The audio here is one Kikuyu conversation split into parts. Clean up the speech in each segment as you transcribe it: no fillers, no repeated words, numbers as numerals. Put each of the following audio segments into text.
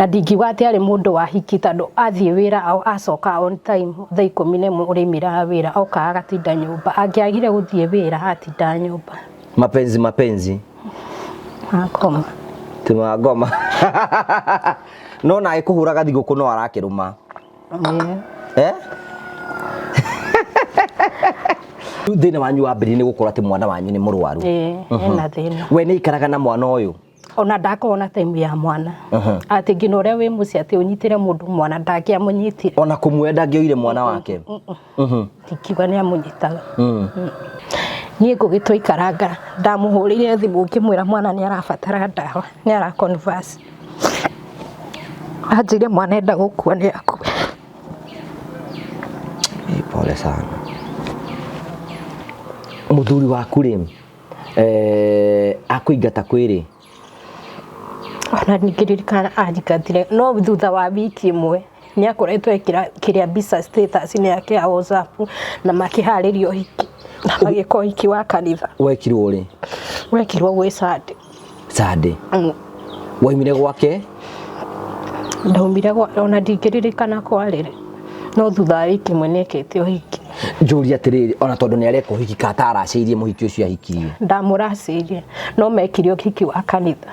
Na ndingiuga atĩ arĩ mũndũ wa hiki tondũ athiĩ wĩra acoka on time thaa 11 ũrĩmĩraga wĩra oka agatinda nyũmba, angĩagire gũthiĩ wĩra atindaga nyũmba. Mapenzi mapenzi. Akoma. Ti ma ngoma. No na agĩkũhũraga thigũkũ no arakĩrũma. Eh? Thĩna wanyu wambĩrĩirie nĩ gũkorwo atĩ mwana wanyu nĩ mũrwaru. Ĩĩ, ena thĩna. We nĩ aikaraga na mwana ũyũ? Ona ndakorwo na time ya mwana. Atĩ nginya ũrĩa wĩ mũciĩ atĩ ũnyitĩre mũndũ mwana ndangĩamũnyitire. Ona kũmuoya ndangĩoire mwana wake. Ndingiuga nĩ amũnyitaga. Niĩ Ngũgĩ twaikaranga ndamũhũrĩire thimũ ngĩmwĩra mwana nĩ arabatara ndawa, nĩ ara converse. Anjĩrire mwana enda gũkua nĩ akue. Pole sana. Mũthuri waku rĩ, akũingata kwĩrĩ? Ona ndingĩririkana anjingatire no thutha wa wiki ĩmwe nĩ akoretwo ekĩra kĩrĩa mbica status-inĩ yake ya WhatsApp na makĩharĩria ũhiki na magĩka ũhiki wa kanitha. Wekirwo rĩ? Wekirwo gwĩ Sunday. Sunday. Waumire gwake? Ndaumire gwa ona ndingĩririkana kwarĩ rĩ, no thutha wa wiki ĩmwe nĩ ekĩte ũhiki. Njũrie atĩrĩrĩ, ona tondũ nĩ areka ũhiki kana ta aracĩirie mũhiki ũcio ahikirie? Ndamũracĩirie no mekire ũhiki wa kanitha.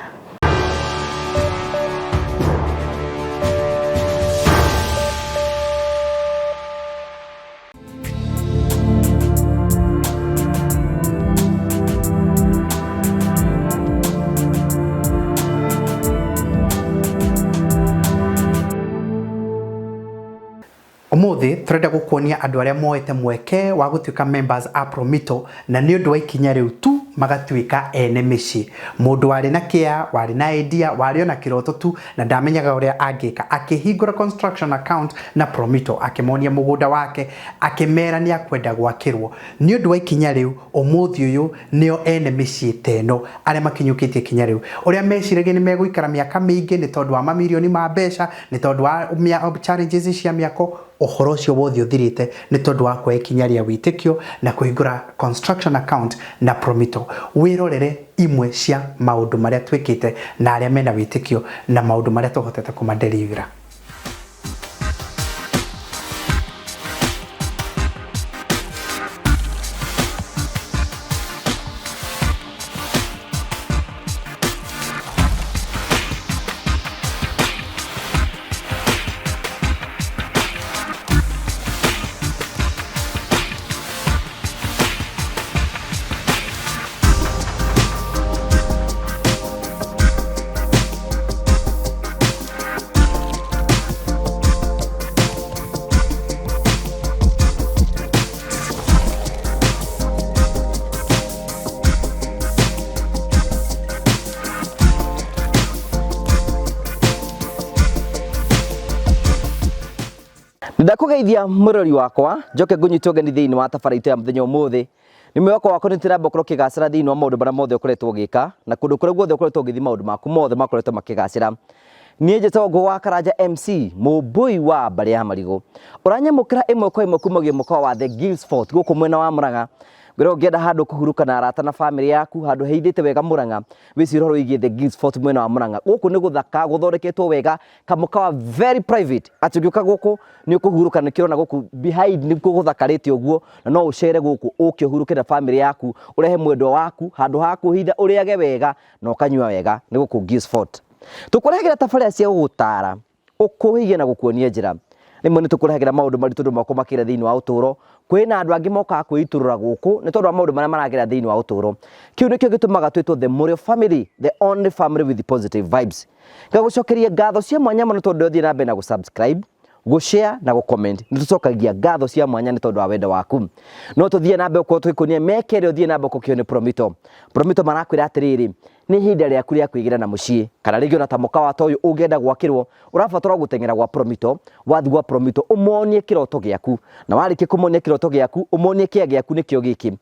Ũmũthĩ tũrenda gũkuonia andũ arĩa moete mweke wa gũtuĩka members a Promito na nĩ ũndũ wa ikinya rĩu tu magatuĩka ene mĩciĩ. Mũndũ warĩ na kĩa, warĩ na idea, warĩ ona kĩroto tu na ndamenyaga ũrĩa angĩka, akĩhingũra construction account na Promito, akĩmonia mũgũnda wake, akĩmera nĩ akwenda gwakĩrwo. Nĩ ũndũ wa ikinya rĩu, ũmũthĩ ũyũ nĩo ene mĩciĩ ta ĩno arĩa makinyũkĩtie ikinya rĩu. Ũrĩa meciragia nĩ megũikara mĩaka mĩingĩ nĩ tondũ wa mamirioni ma mbeca, nĩ tondũ wa challenges cia mĩako, ũhoro ũcio wothe ũthirĩte nĩ tondũ wa kuoya ikinya rĩa wĩtĩkio na kũhingũra construction account na Promito. Wĩrorere imwe cia maũndũ marĩa twĩkĩte na arĩa mena wĩtĩkio na maũndũ marĩa tũhotete kũmaderivera. Ndakũgeithia mũrori wakwa njoke ngũnyite ũgeni thĩinĩ wa tabara itũ ya mũthenya ũmũthĩ. Nĩ mwĩhoko wakwa nĩ tũramba ũkorwo ũkĩgacĩra thĩinĩ wa maũndũ marĩa mothe ũkoretwo ũgĩka na kũndũ kũrĩa guothe ũkoretwo ũgĩthiĩ maũndũ maku mothe makoretwo makĩgacĩra. Niĩ njĩtagwo Ngũgũ wa Karanja MC, mũmbũi wa mbarĩ ya marigũ. Ũranyamũkĩra ĩmwe kwa ĩmwe kumagia mũkawa wa The Gills Fort gũkũ mwena wa Murang'a. Ngwĩra ũngĩenda handũ kũhurũka na arata na famĩlĩ yaku handũ heithĩte wega Murang'a, wĩcirie ũhoro wĩgiĩ The Gills Fort mwena wa Murang'a. Gũkũ nĩ gũthaka, gũthondeketwo wega, kamũkawa very private atĩ ũngĩũka gũkũ nĩ ũkũhurũka nĩkĩo ũrona gũkũ behind nĩkuo gũthakarĩte ũguo na no ũcere gũkũ ũke ũhurũke na famĩlĩ yaku ũrehe mwendwa waku handũ ha kwĩhitha ũrĩage wega na ũkanyua wega nĩ gũkũ Gills Fort. Tũkũrehagĩra tabarĩra cia gũgũtara ũkũhĩgia na gũkuonia njĩra. Rĩmwe nĩ tũkũrehagĩra maũndũ maritũ andũ makoragwo makĩgera thĩinĩ wa ũtũũro. Kwĩna andũ angĩ mokaga kwĩitũrũra gũkũ nĩ tondũ wa maũndũ marĩa maragera thĩinĩ wa ũtũũro. Kĩu nĩkĩo gĩtũmaga twĩtwo the Mũrĩo family, the only family with positive vibes. Ngagũcokeria ngatho cia mwanya mũno tondũ ũthiĩ na mbere na gũ subscribe, gũ share na gũ comment. Nĩ tũcokagia ngatho cia mwanya nĩ tondũ wa wendo waku. No tũthiĩ na mbere gũkorwo tũgĩkuonia mĩeke ĩrĩa ũthiĩ na mbere gũkĩo nĩ Promito. Promito marakwĩra atĩrĩrĩ, nĩ ihinda rĩaku rĩa kwĩgĩra na mũciĩ kana rĩngĩ ona ta mũkawa ta ũyũ ũngĩenda gwakĩrwo ũrabatara gũteng'era gwa Promito. Wathiĩ gwa Promito ũmonie kĩroto gĩaku, na warĩkia kũmonia kĩroto gĩaku ũmonie kĩa gĩaku nĩkĩo gĩkĩ.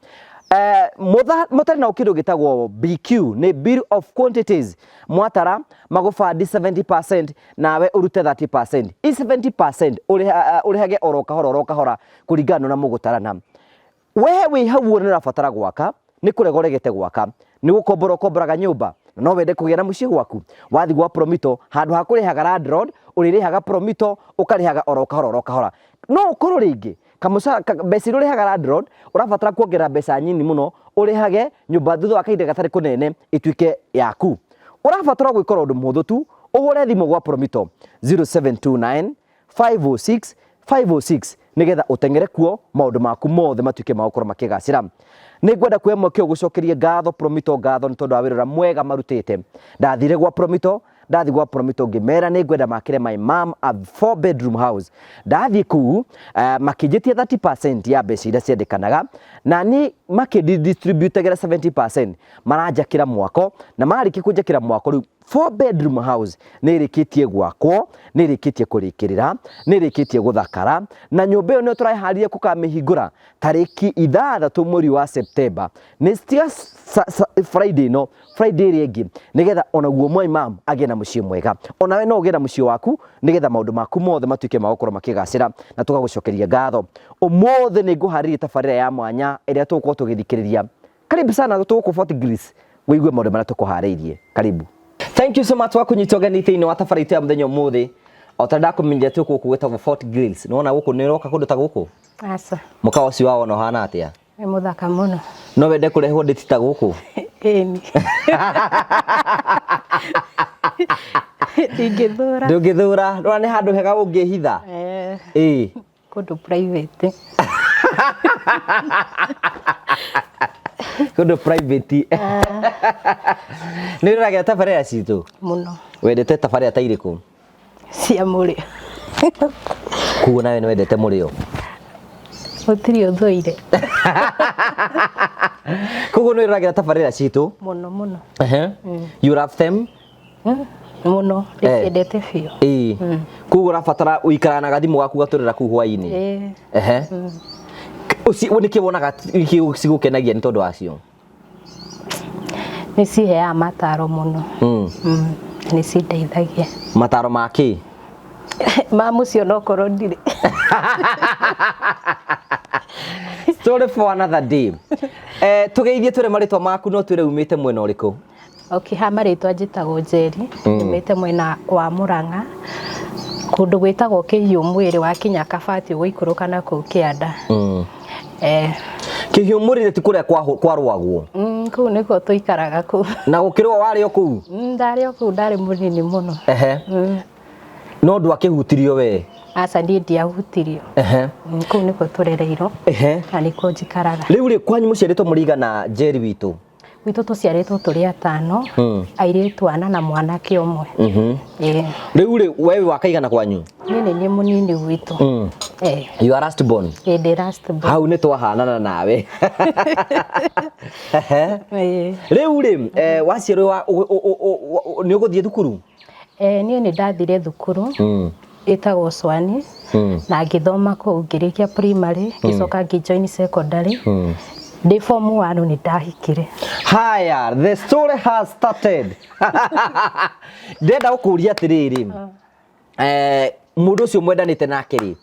Mũtarĩ na kĩndũ gĩtagwo BQ, nĩ Bill of Quantities. Mwatara magũbandi 70% nawe ũrute 30%. I 70% ũrĩhage oro kahora oro kahora kũringana na mũgũtarana. We wĩ hau ũguo nĩ ũrabatara gwaka, nĩ kũrega ũregete gwaka, nĩ gũkombora ũkomboraga nyũmba, Na no wende kũgĩa na mũciĩ gwaku, wathiĩ gwa Promito handũ ha kũrĩhaga landlord ũrĩrĩhaga Promito, ũkarĩhaga oro kahora oro kahora. No ũkorwo rĩngĩ kamũcara mbeca iria ũrĩhaga landlord ũrabatara kuongerera mbeca nyinyi mũno ũrĩhage nyũmba thutha wa kahinda gatarĩ kũnene ĩtuĩke yaku. Ũrabatara gwĩka ũndũ mũhũthũ tu, ũhũre thimũ gwa Promito 0729 506 506 nigetha uteng'ere kuo maundu maku mothe matuike ma gukorwo makigacira. Nĩ ngwenda kuoya mweke ũyũ gũcokeria ngatho Promito ngatho nĩ tondũ wa wĩra ũrĩa mwega marutĩte. Ndathire gwa Promito, ndathi gwa Promito ngĩmera nĩ ngwenda makĩre my mom a 4 bedroom house. Ndathiĩ kũu makĩnjĩtia 30% ya mbeca iria ciendekanaga, na niĩ makĩdistributagĩra 70%. Maranjakĩra mwako, na marĩkia kũnjakĩra mwako rĩu 4 bedroom house nĩ ĩrĩkĩtie gwakwo, nĩ ĩrĩkĩtie kũrĩkĩrĩra, nĩ ĩrĩkĩtie gũthakara, na nyũmba ĩyo nĩyo tũreharĩria kũkamĩhingũra tarĩki 6 mweri wa September, nĩ tiga Friday ĩno, Friday ĩrĩa ĩngĩ, nĩgetha onaguo my mom agĩe na mũciĩ mwega. Onawe no ũgĩe na mũciĩ waku, nĩgetha maũndũ maku mothe matuĩke ma gũkorwo makĩgacĩra, na tũgagũcokeria ngatho. Ũmũthĩ nĩ ngũharĩria tabarĩra ya mwanya ĩrĩa tũgũkorwo tũgĩthikĩrĩria. Karibu sana tũgũkũ Fort Greece wĩigue maũndũ marĩa tũkũharĩirie. Karibu. Thank you so much wa kũnyita ũgeni thĩinĩ wa tabarĩra itũ ya mũthenya ũmũthĩ. O ta ndakũmenyithia twĩ gũkũ gwĩtagwo Fort Grills. Nĩwona gũkũ nĩ ũroka kũndũ ta gũkũ? Aca. Mũkawa ũcio wao wona ũhana atĩa? Nĩ mũthaka mũno. No wende kũrehwo ndĩti ta gũkũ? Ĩni. Ndingĩthũra. Ndũngĩthũra. Ndũrona nĩ handũ hega ũngĩhitha? Eh, Ĩĩ. Kũndũ private. Kũndũ private. Nĩ ũroragia tabarĩra citũ? Mũno. Wendete tabarĩra ta irĩkũ? Cia mũrĩo. Koguo nawe nĩ wendete mũrĩo? Gũtirĩ ũthũire. Koguo nĩ ũroragia tabarĩra citũ? Mũno mũno. Ehe. You love them? Mũno. Ndĩciendete biũ. Ĩĩ. Koguo ũrabatara ũikaraga na gathimũ gaku gatũrĩra kũu hwaĩ-inĩ? Ĩĩ. Ehe. Ũci nĩkĩ wonaga nĩkĩ cigũkenagia nĩ tondũ wacio? Nĩ ciheaga mataro mũno. Nĩ cindeithagia. Mataro ma kĩ? Ma mũciĩ onokorwo ndirĩ. Story for another day. Tũgeithie twĩre marĩtwa maku, no twĩre umĩte mwena ũrĩkũ? Okay, ha marĩtwa njĩtagwo Njeri, nyumĩte mwena wa Murang'a, kũndũ gwĩtagwo Kĩhiũ mwĩrĩ wakinya Kabati ũgũikũrũka na kũu kĩanda. Kĩhiũ mũrĩrĩ ti kũrĩa kwarũagwo? Kũu nĩkuo tũikaraga kũu. Na gũkĩrũa warĩ o kũu? Ndarĩ o kũu, ndarĩ mũnini mũno. No ndwakĩhutirio we? Aca, niĩ ndiahutirio. Kũu nĩkuo tũrereirwo na nĩkuo njikaraga. Rĩu rĩ, kwanyu mũciarĩtwo mũrĩ Njeri witũ? Gwitũ tũciarĩtwo tũrĩ atano, airĩtu ana na mwanake ũmwe. Ĩĩ. Rĩu rĩ, we wĩ wa kaigana kwanyu? Niĩ nĩ niĩ mũnini gwitũ. You are last born? Ĩĩ, ndĩ last born. Hau nĩ twahanana nawe. Ĩĩ. Rĩu rĩ, waciarwo nĩ ũgũthiĩ thukuru? Niĩ nĩ ndathire thukuru ĩtagwo Swani, na ngĩthoma kũu ngĩrĩkia primary, ngĩcoka ngĩjoin secondary. Ndĩ form 1 nĩ ndahikire. Haya, the story has started. Ndĩrenda gũkũria atĩrĩrĩ, mũndũ ũcio mwendanĩte nake rĩ?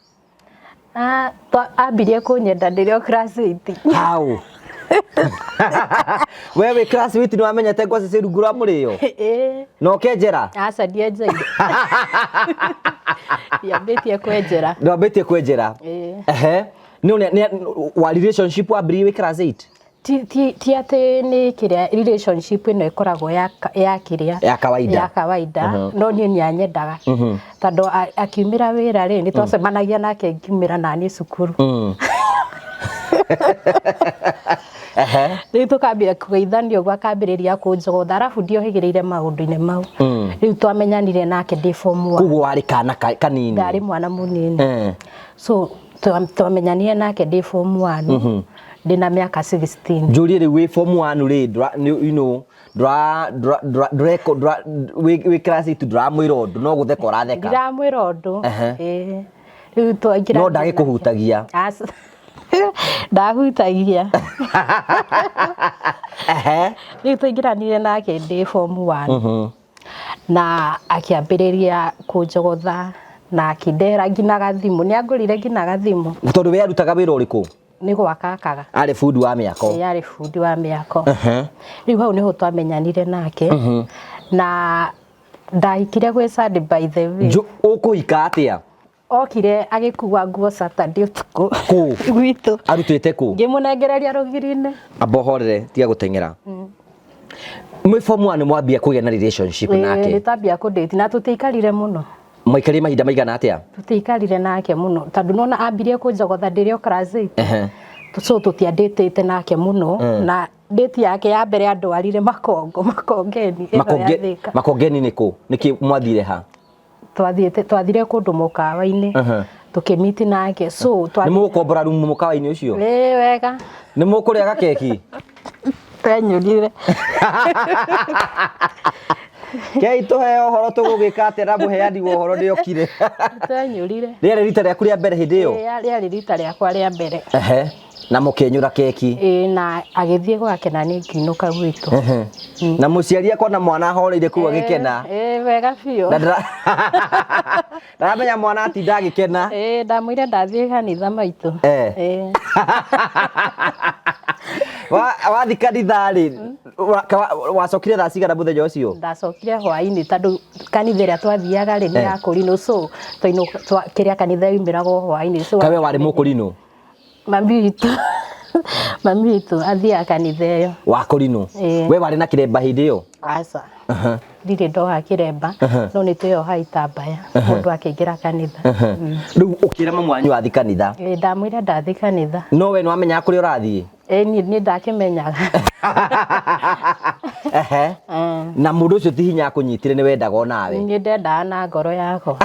Ah, ambirie kũnyenda ndĩrĩ o class 8. How? We wĩ class 8 nĩ wamenyete ngwacĩ ciĩ rungu rwa mũrĩo? Ĩĩ. Na ũkenjera? Aca, ndienjeire. Ndiambĩtie kwenjera. Ndwambĩtie kwenjera? Ĩĩ. Ehe. Nĩ wa relationship wambĩrĩirie wĩ class 8? Ti atĩ nĩ kĩrĩa relationship ĩno ĩkoragwo ya kĩrĩa Ya kawaida. Ya kawaida, no niĩ nĩ anyendaga tondũ akiumĩra wĩra rĩ, nĩ twacemanagia nake ngiumĩra naniĩ cukuru. Rĩu tũkambia kũgeithania ũguo, akambĩrĩria kũnjogotha, arabu ndiohĩgĩrĩire maũndũ-inĩ mau. Rĩu twamenyanire nake ndĩ form 1. Koguo warĩ kana kanini? Ndarĩ mwana mũnini. So twamenyanire nake ndĩ form 1, ndĩna mĩaka 16. Njũrie, rĩu wĩ form 1 rĩ, you know, ndũra ndũra ndũra ndũreko ndũra wĩ class 8, ndũramwĩra ũndũ, no gũtheka ũratheka? Ndiramwĩra ũndũ. Ĩĩ. Rĩu twaingĩra No ndagĩkũhutagia? Aca. Ndahutagia. Rĩu twaingĩranire nake ndĩ form 1 na akĩambĩrĩria kũnjogotha na akĩndehera nginya gathimũ, nĩ angũrire nginya gathimũ. Tondũ we arutaga wĩra ũrĩkũ? Nĩ gwaka akaga. Arĩ bundi wa mĩako. Ĩĩ, arĩ bundi wa mĩako. Rĩu hau nĩho twamenyanire nake. Na ndahikire gwĩ Sunday, by the way. Ũkũhika atĩa? Okire agĩkua nguo Saturday ũtukũ. Kũ? Gwitũ. Arutĩte kũ? Ngĩmũnengereria rũgiri-inĩ. Amba ũhorere, tiga gũteng'era. Mwĩ form 1 mwambia kũgĩa na relationship nake? Nĩ twambia kũdate na tũtiaikarire mũno. Mwaikarire mahinda maigana atĩa? Tũtiaikarire nake mũno tondũ nona ambirie kũnjogotha ndĩrĩ o class 8. So tũtiandĩtĩte nake mũno, na date yake ya mbere andwarire Makongo, Makongeni ĩno ya Thika. Makongeni nĩ kũ? Nĩkĩ mwathire ha? Twathire kũndũ mũkawa-inĩ. Tũkĩmiti nake. So Nĩ mũgũkombora rumu mũkawa-inĩ ũcio? Ĩĩ, wega. Nĩ mũkũrĩa gakeki? Twenyũrire. Kei tũheo ũhoro tũgũgĩka atĩa na mũheani wa ũhoro nĩokire. Twenyũrire. Rĩarĩ rita rĩaku rĩa mbere hĩndĩ ĩyo? Ĩĩ, rĩarĩ rita rĩakwa rĩa mbere. Na mũkĩenyũra keki? Ĩĩ, na agĩthiĩ gwake na niĩ ngĩinũka gwitũ. Na mũciari akona mwana ahoreire kũu agĩkena. Ĩĩ, wega biũ. Na ndaramenya mwana atinda agĩkena. Ĩĩ, ndamwĩire ndathiĩ kanitha maitũ. Ĩĩ. Wathiĩ kanitha rĩ, wacokire thaa cigana mũthenya ũcio? Ndacokire hwaĩ-inĩ tondũ kanitha ĩrĩa twathiaga rĩ, nĩ ya Kũrinũ, so kĩrĩa kanitha yaumĩraga hwaĩ-inĩ. So Kawe warĩ mũkũrinũ? Mami witũ athiaga kanitha ĩyo. Wa Kũrinũ? Ĩĩ. We warĩ na kĩremba hĩndĩ ĩyo? Aca. Ndirĩ ndoha kĩremba, no nĩ twĩyoha itambaya mũndũ akĩingĩra kanitha. Rĩu ũkĩra mamu wanyu wathiĩ kanitha? Ĩĩ, ndamwĩra ndathiĩ kanitha. No we nĩwamenyaga kũrĩa ũrathiĩ? Ĩĩ, niĩ ndakĩmenyaga. Na mũndũ ũcio ti hinya akũnyitire, nĩ wendaga o nawe? Nĩ ndendaga na ngoro yakwa.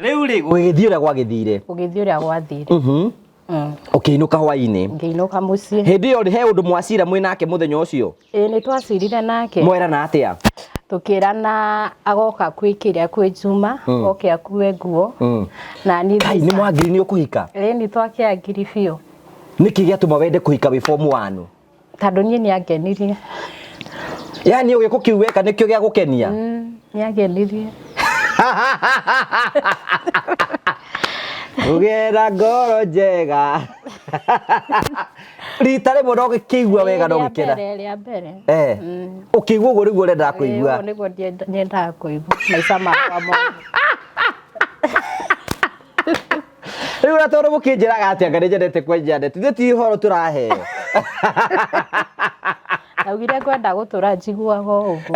Rĩu rĩ, gũgĩthiĩ ũrĩa gwagĩthire? Gũgĩthiĩ ũrĩa gwathire. Ũkĩinũka hwaĩ-inĩ? Ngĩinũka mũciĩ. Hĩndĩ ĩyo he ũndũ mwacira mwĩ nake mũthenya ũcio? Ĩĩ, nĩ twacirire nake. Mwerana atĩa? Tũkĩrana agoka kwĩ kĩrĩa kwĩ Juma, oke akue nguo. Na niĩ Kai, nĩ mwangiri nĩ ũkũhika? Ĩĩ, nĩ twakĩangiri biũ. Nĩkĩ gĩatũma wende kũhika wĩ form 1? Tondũ niĩ nĩangenirie. Yaani ũgĩko kĩu weka nĩkĩo gĩa gũkenia? Nĩangenirie. Ũgĩra ngoro njega. Rita rĩmwe no gĩkĩigua wega no gĩkena. Rĩa mbere. Ũkĩigua ũguo nĩguo ũrendaga kũigua. Ũguo nĩguo nyendaga kũigua maica makwa mothe. Rĩu na tondũ mũkĩnjĩraga atĩa nga nĩnjendete kwenja ndeto, ithuĩ ti ũhoro tũraheo. Ndaugire ngwenda gũtũra njiguaga o ũguo.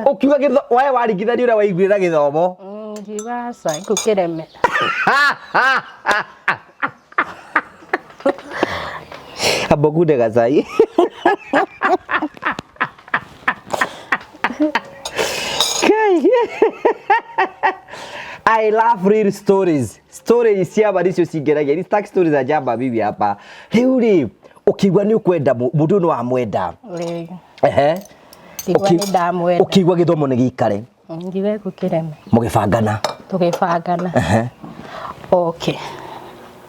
Ũkiuga wae waringithania ũrĩa waiguire na gĩthomo. Ngiuga aca, ngũkĩreme. Amba ũkunde gacai. Kai. I love real stories. Stories cia ma nicio cingeragia. Ni stack stories za jamba bibi hapa. Rĩu rĩ, ũkiigua nĩ ũkwenda mũndũ nĩ wamwenda. Ĩĩ. Ngĩigua Ũki- nĩ ndamwenda. Ũkiigua gĩthomo nĩ gĩikare. Ngiuga gũkĩreme. Mũgĩbangana. Tũgĩbangana. Okay.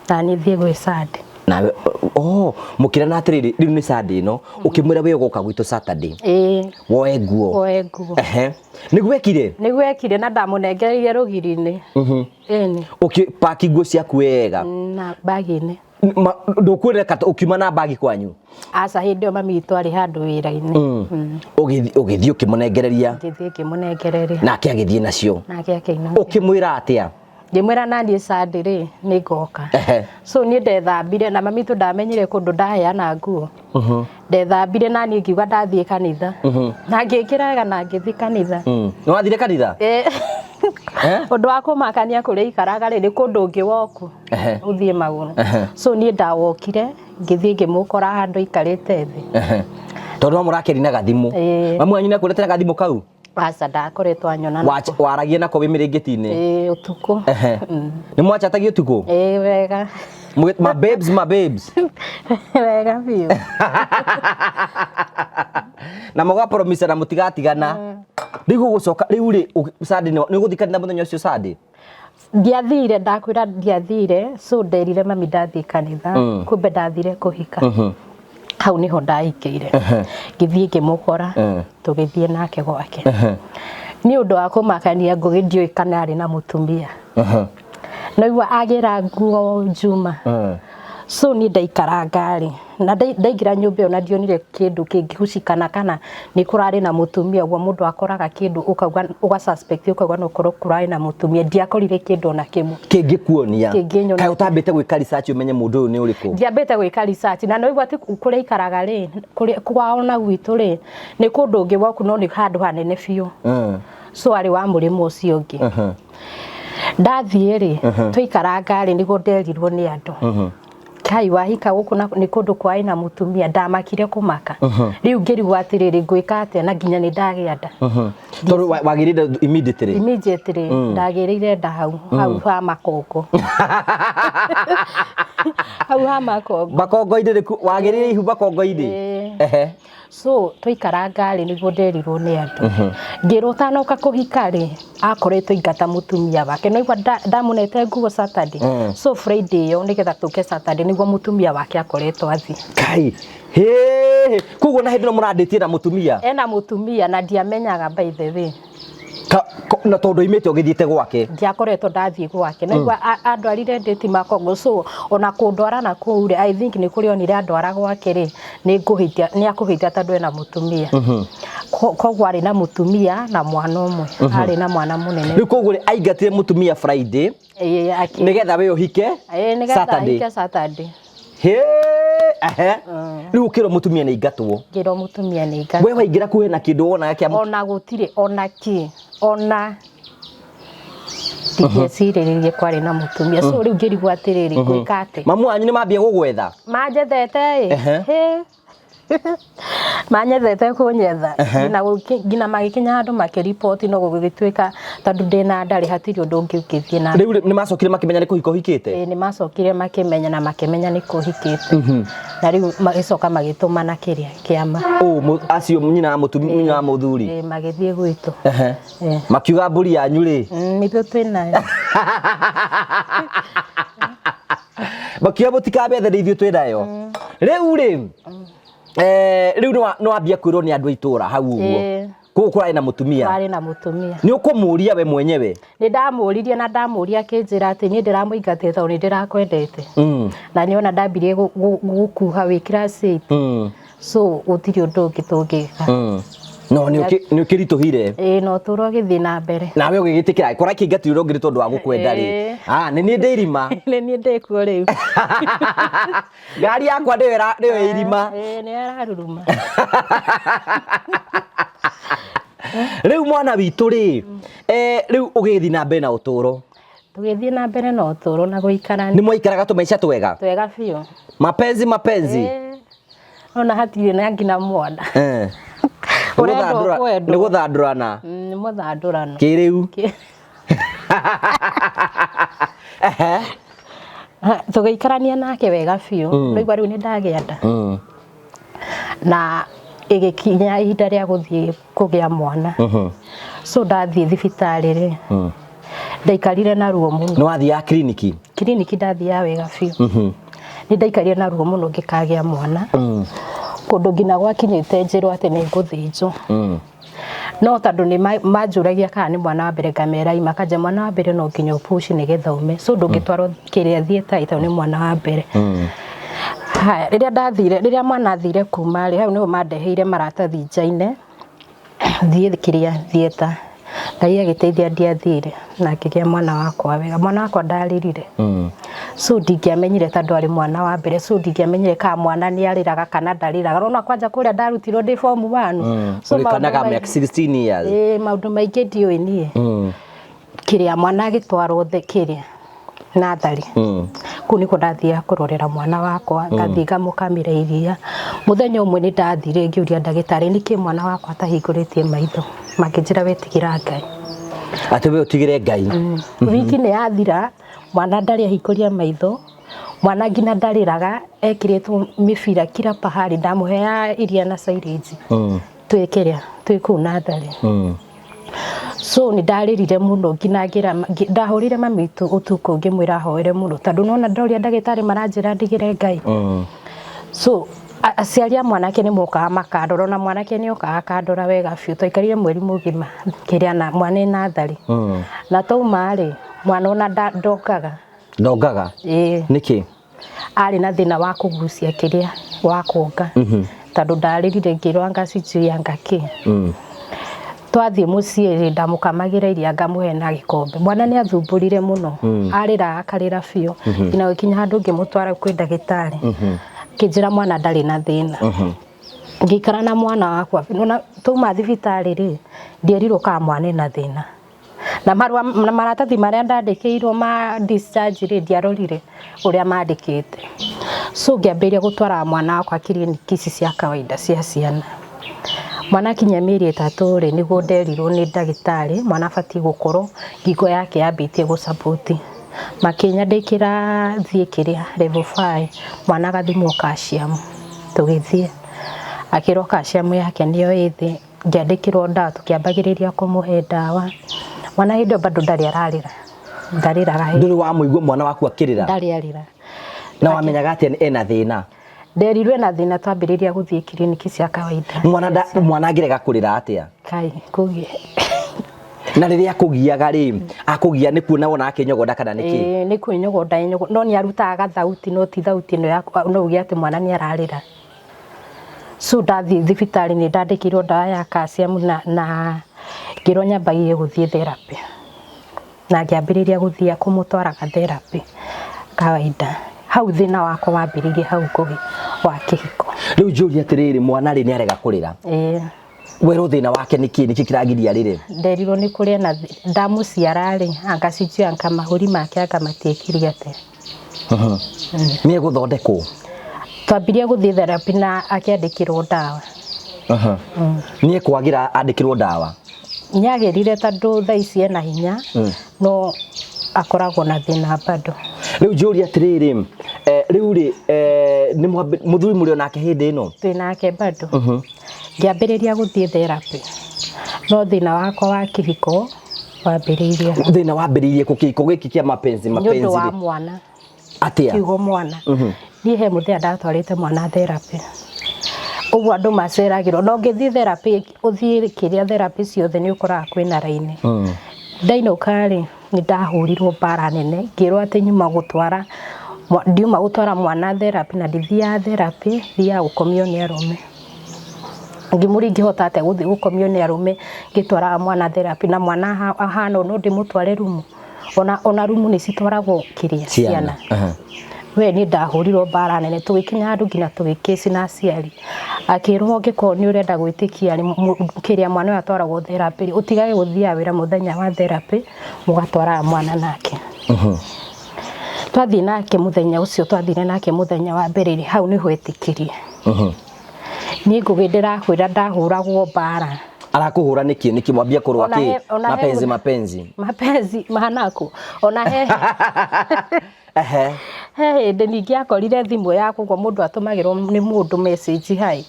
Na niĩ thiĩ gwĩ Sunday. Nawe, oh, mũkĩrana atĩrĩrĩ, rĩu nĩ Sunday ĩno, ũkĩmwĩra we ũgoka gwitũ Saturday. Ĩĩ. Woe nguo. Woe nguo. Nĩguo ekire? Nĩguo ekire na ndamũnengereire rũgiri-inĩ. Ĩni. Ũkĩpaki nguo ciaku wega. Na bagi-inĩ. Ndũkwĩreka ũkiuma na bagi kwanyu? Aca, hĩndĩ ĩyo mami witũ arĩ handũ wĩra-inĩ. Ũgĩthiĩ ũkĩmũnengereria? Ngĩthiĩ ngĩmũnengereria. Nake agĩthiĩ nacio? Nake akĩinũka. Ũkĩmwĩra atĩa? Ngĩmwĩra na niĩ Sunday rĩ, nĩ ngoka. So niĩ ndethambire na mami witũ ndamenyire kũndũ ndaheana nguo. Ndethambire na niĩ ngiuga ndathiĩ kanitha. Na ngĩkĩra wega na ngĩthiĩ kanitha. Nĩ wathire kanitha? Ĩĩ. Ũndũ wa kũmakania kũrĩa ikaraga rĩ, nĩ kũndũ ũngĩwoku. Ũthiĩ magũrũ. So niĩ ndawokire, ngĩthiĩ ngĩmũkora handũ aikarĩte thĩ. Tondũ no mũrakĩaria na gathimũ. Ĩĩ. Mamu wanyu nĩakũretera gathimũ kau? Aca, ndakoretwo anyona nako. Waragia nako wĩ mĩrĩngĩti-inĩ? Ĩĩ, ũtukũ. Nĩ mwachatagia ũtukũ? Ĩĩ, wega. Ma babes, ma babes. Wega biũ. Na mũgapromise na mũtigatigana. Rĩu ũgũcoka, rĩu rĩ, Sunday nĩ ũgũthiĩ kanitha mũthenya ũcio Sunday? Ndiathire, ndakwĩra ndiathire, so nderire mami ndathiĩ kanitha, kumbe ndathire kũhika. Hau niho ndaingĩire, ngĩthiĩ ngĩmũkora, tũgĩthiĩ nake gwake. Nĩ ũndũ wa kũmakania, Ngũgĩ, ndiũĩ kana arĩ na mũtumia. Naigua agĩra nguo Juma. So niĩ ndaikaranga rĩ, na ndaingĩra nyũmba ĩyo na ndionire kĩndũ kĩngĩhucikana kana nĩ kũrarĩ na mũtumia. Ũguo mũndũ akoraga kĩndũ ũkauga, ũga suspect, ũkauga no korwo kũrarĩ na mũtumia. Ndiakorire kĩndũ ona kĩmwe kĩngĩkuonia. Kĩngĩnyonia. Kaĩ ũtambĩte gwĩka research ũmenye mũndũ ũyũ nĩ ũrĩkũ? Ndiambĩte gwĩka research, na noigua atĩ kũrĩa ikaraga rĩ, kũrĩa kwao na gwitũ rĩ, nĩ kũndũ ũngĩ woku, no nĩ handũ hanene biũ. So arĩ wa mũrĩmo ũcio ũngĩ. Ndathiĩ rĩ, twaikaranga rĩ, nĩguo nderirwo nĩ andũ kai wahika gũkũ na nĩ kũndũ kwarĩ na mũtumia. Ndamakire kũmaka. Rĩu ngĩrigwo atĩrĩrĩ, ngwĩka atĩa, na nginya nĩ ndagĩa nda. Tondũ wagĩrĩire immediately. Immediately ndagĩrĩire nda hau hau ha makongo, hau ha makongo. Makongo-inĩ nĩku wagĩrĩire ihu makongo-inĩ? Ĩĩ. So twaikaranga rĩ, nĩguo nderirwo nĩ andũ, ngĩrwo ũtanoka kũhika rĩ, akoretwo aingata mũtumia wake. Noigua ndamũnete nguo Saturday. So Friday ĩyo, nĩgetha tũke Saturday, nĩguo mũtumia wake akoretwo athiĩ. Kai hĩ, koguo na hĩndĩ ĩno mũrandĩtie na mũtumia? Ena mũtumia, na ndiamenyaga, by the way. Na tondũ oimĩte ũgĩthiĩte gwake? Ndiakoretwo ndathiĩ gwake. Naigua andwarire ndĩti makongo. So ona kũndwara na kũu rĩ, I think nĩ kũrĩ onire andwara gwake rĩ, nĩ ngũhĩtia, nĩ akũhĩtia tondũ ena mũtumia. Koguo arĩ na mũtumia na mwana ũmwe, arĩ na mwana mũnene. Rĩu koguo rĩ, aingatire mũtumia Friday Ĩĩ, nĩgetha we ũhike Ĩĩ, nĩgetha Saturday. ahike Saturday. Hĩ, ehe, rĩu ũkĩrwo mũtumia nĩ aingatwo. Ngĩrwo mũtumia nĩ aingatwo. We waingĩra kuo hena kĩndũ wonaga kĩa Ona gũtirĩ ona kĩ, ona ndingĩecirĩrĩrie kwarĩ na mũtumia. So rĩu ngĩrigwo atĩrĩrĩ, ngwĩka atĩ? Mamu wanyu nĩ mambia gũgwetha? Manjethete ĩ. Hĩ, manyethete kũnyetha nginya magĩkinya handũ makĩriboti, no gũgĩtuĩka tondũ ndĩna ndarĩ, hatirĩ ũndũ ũngĩ ũngĩthiĩ na Rĩu nĩ macokire makĩmenya nĩ kũhika ũhikĩte? Ĩĩ, nĩ macokire makĩmenya, na makĩmenya nĩ kũhikĩte, na rĩu magĩcoka magĩtũmana kĩrĩa kĩama. Ũ acio nyina wa mũtumia, nyina wa mũthuri? Ĩĩ, magĩthiĩ gwitũ. Ĩĩ. Makiuga mbũri yanyu rĩ, Nĩguo twĩnayo. Makiuga mũtikabethe, nĩ ithuĩ twĩnayo rĩu rĩ. Rĩu nĩ wambia kwĩrwo nĩ andũ a itũra hau ũguo Ĩĩ. kũu kũrarĩ na mũtumia. Kwarĩ na mũtumia. Nĩ ũkũmũria we mwenyewe? Nĩ ndamũririe, na ndamũria akĩnjĩra atĩ niĩ ndĩramũingatĩte tondũ nĩ ndĩrakwendete, na nĩona ndambirie gũkuha wĩ class 8. So gũtirĩ ũndũ ũngĩ tũngĩka. No nĩ ũkĩritũhire. Ĩĩ, na ũtũũro ũgĩthiĩ na mbere. Nawe ũgĩgĩtĩkĩra kora kĩingatirwo ũngĩ nĩ tondũ wa gũkwenda rĩ? Ĩĩ. Ah, nĩ niĩ ndĩ irima. Nĩ niĩ ndĩkuo rĩu. Ngari yakwa nĩyo nĩyo ĩ irima. Ĩĩ, nĩyo ĩraruruma. Rĩu mwana witũ rĩ, rĩu ũgĩthiĩ na mbere na ũtũũro? Tũgĩthiĩ na mbere na ũtũũro na gũikarania. Nĩ mwaikaraga tũmaica twega? Twega biũ. Mapenzi mapenzi? Ĩĩ. Ona hatirĩ na nginya mwana. Nĩ Ũrendwo kwendwo. Nĩ gũthandũrana. Nĩ mũthandũrano. Kĩrĩu. Tũgĩikarania nake wega biũ. Ndaigua rĩu nĩ ndagĩa nda, na ĩgĩkinya ihinda rĩa gũthiĩ kũgĩa mwana. So ndathiĩ thibitarĩ rĩ, ndaikarire na ruo mũno. Nĩ wathiaga kiriniki? Kiriniki ndathiaga wega biũ. Nĩ ndaikarire na ruo mũno ngĩkagĩa mwana, kũndũ nginya gwakinyĩte njĩrwo atĩ nĩ ngũthĩnjwo. No tondũ nĩ manjũragia kana nĩ mwana wa mbere, ngamera ima kanja mwana wa mbere no nginya ũpush nĩgetha ume, so ndũngĩtwarwo kĩrĩa theatre tondũ nĩ mwana wa mbere. Haya, rĩrĩa ndathire, rĩrĩa mwana athire kuma rĩ, hau nĩho mandeheire maratathi njaine thiĩ kĩrĩa theatre. Ngai agĩteithia ndiathire, na ngĩgĩa mwana wakwa wega. Mwana wakwa ndarĩrire. So ndingĩamenyire tondũ arĩ mwana wa mbere, so ndingĩamenyire kana mwana nĩ arĩraga kana ndarĩraga. Ona kwanja kũrĩa ndarutirwo ndĩ form 1. So maũndũ Ũrĩkanaga mĩaka 16 years. Ĩĩ, maũndũ maingĩ ndiũĩ niĩ. Kĩrĩa mwana agĩtwarwo kĩrĩa natharĩ, kũu nĩkuo ndathiaga kũrorera mwana wakwa, ngathiĩ ngamũkamĩra iria. Mũthenya ũmwe nĩ ndathire ngĩũria ndagĩtarĩ nĩkĩ mwana wakwa atahingũrĩtie maitho, makĩnjĩra wetigĩra Ngai. Atĩ we ũtigĩre Ngai. Wiki nĩ yathira, mwana ndarĩ ahingũria maitho, mwana nginya ndarĩraga, ekĩrĩtwo mĩbira kila pahali, ndamũheaga iria na silage. Twĩ kĩrĩa twĩ kũu natharĩ. So nĩ ndarĩrire mũno nginya ngĩra ndahũrire mami witũ ũtukũ ngĩmwĩra ahoere mũno, tondũ nona ndoria ndagĩtarĩ maranjĩra ndigĩre Ngai. So Aciari a mwanake nĩ mokaga makandora, ona mwanake nĩ okaga akandora wega biũ. Twaikarire mweri mũgima kĩrĩa na mwana e natharĩ. Na twauma rĩ, mwana ona ndongaga. Ndongaga? Ĩĩ. Nĩkĩ? Arĩ na thĩna wa kũgucia kĩrĩa wa kuonga. Tondũ ndarĩrire ngĩrwo anga sijui anga kĩ. Twathiĩ mũciĩ rĩ, ndamũkamagĩra iria ngamũhe na gĩkombe. Mwana nĩ athumbũrire mũno. Arĩra akarĩra biũ. Nginya gũkinya handũ ngĩmũtwara kwĩ ndagĩtarĩ. Akĩnjĩra mwana ndarĩ na thĩna. Ngĩikara na mwana wakwa. Nĩwona twauma thibitarĩ rĩ, ndierirwo kana mwana ena thĩna. Na marũa na maratathi marĩa ndandĩkĩirwo ma discharge rĩ, ndiarorire ũrĩa mandĩkĩte. So ngĩambĩrĩria gũtwaraga mwana wakwa kiriniki ici cia kawaida cia ciana. Mwana akinyia mĩeri 3 rĩ, nĩguo nderirwo nĩ ndagĩtarĩ mwana abatiĩ gũkorwo ngingo yake yambĩtie gũ support. Makĩnyandĩkĩra thiĩ kĩrĩa level 5, mwana agathimwo calcium. Tũgĩthiĩ, akĩrwo calcium yake nĩyo ĩ thĩ. Ngĩandĩkĩrwo ndawa, tũkĩambagĩrĩria kũmũhe ndawa. Mwana hĩndĩ ĩyo bado ndarĩ ararĩra, ndarĩraga hĩndĩ. Ndũrĩ wamũigua mwana waku akĩrĩra? Ndarĩ arĩra. Na wamenyaga atĩa ena thĩna? Nderirwo ena thĩna twambĩrĩria gũthiĩ kiriniki cia kawaida. Mwana nda, mwana angĩrega kũrĩra atĩa? Kai, kũgĩa. Na rĩrĩa akũgiaga rĩ, akũgia nĩ kuona wona akĩnyogonda kana nĩ kĩ? Ĩĩ, nĩ kwĩnyogonda enyogonda, no nĩ arutaga gathauti, no ti thauti ĩno ya, no uge atĩ mwana nĩ ararĩra. So ndathiĩ thibitarĩ nĩ ndandĩkĩirwo ndawa ya calcium na ngĩrwo nyambagie gũthiĩ therapy. Na ngĩambĩrĩria gũthiĩ kũmũtwaraga therapy kawaida. Hau thĩna wakwa wambĩrĩirie hau Ngũgĩ wa kĩhiko. Rĩu njũrie atĩrĩrĩ, mwana rĩ nĩ arega kũrĩra? Ĩĩ. Werwo thĩna wake nĩ kĩ? Nĩkĩ kĩragiria arĩre? Nderirwo nĩ kũrĩa na ndamũciara rĩ, anga sijui anga mahũri make anga matiĩkire atĩa. Nĩ egũthondekwo? Twambirie gũthiĩ therapy na akĩandĩkĩrwo ndawa. Nĩ ekwagĩra andĩkĩrwo ndawa? Nĩagĩrire tondũ thaa ici ena hinya, no akoragwo na thĩna bado. Rĩu njũrie atĩrĩrĩ, rĩu rĩ, nĩ mũthuri mũrĩ onake hĩndĩ ĩno? Twĩ nake bado. Ngĩambĩrĩria gũthiĩ therapy, no thĩna wakwa wa kĩhiko wambĩrĩirie. Thĩna wambĩrĩirie kũ? Kĩhiko gĩkĩ kĩa mapenzi, Nĩ ũndũ mapenzi wa rĩ? mwana. Atĩa? Kiugo mwana. Niĩ he mũthenya ndatwarĩte mwana therapy. Ũguo andũ maceragĩrwo. Na ũngĩthiĩ therapy, ũthiĩ kĩrĩa therapy ciothe nĩ ũkoraga kwĩna raini. Ndainũka rĩ, nĩ ndahũrirwo mbara nene, ngĩrwo atĩ nyuma gũtwara, ndiuma gũtwara mwana therapy na ndithiaga therapy, thiaga gũkomio nĩ arũme. Ngĩmũria ingĩhota atĩa gũthiĩ gũkomio nĩ arũme ngĩtwaraga mwana therapy na mwana ahana ũũ no ndĩmũtware rumu. Ona rumu nĩ citwaragwo kĩrĩa ciana. We niĩ ndahũrirwo mbara nene, tũgĩkinya handũ nginya tũgĩkĩci na aciari. Akĩrwo ũngĩkorwo nĩ ũrenda gwĩtĩkia kĩrĩa mwana ũyũ atwaragwo therapy rĩ, ũtigage gũthiaga wĩra mũthenya wa therapy, mũgatwaraga mwana nake. Twathiĩ nake mũthenya ũcio, twathire nake mũthenya wa mbere rĩ, hau nĩho etĩkirie. Niĩ Ngũgĩ ndĩrakwĩra ndahũragwo mbara. Arakũhũra nĩkĩ? Nĩkĩ mwambia kũrũa kĩ? Mapenzi, mapenzi. Mapenzi manaku. Ona he he hĩndĩ ningĩ akorire thimũ yakwa, ũguo mũndũ atũmagĩrwo nĩ mũndũ message hai.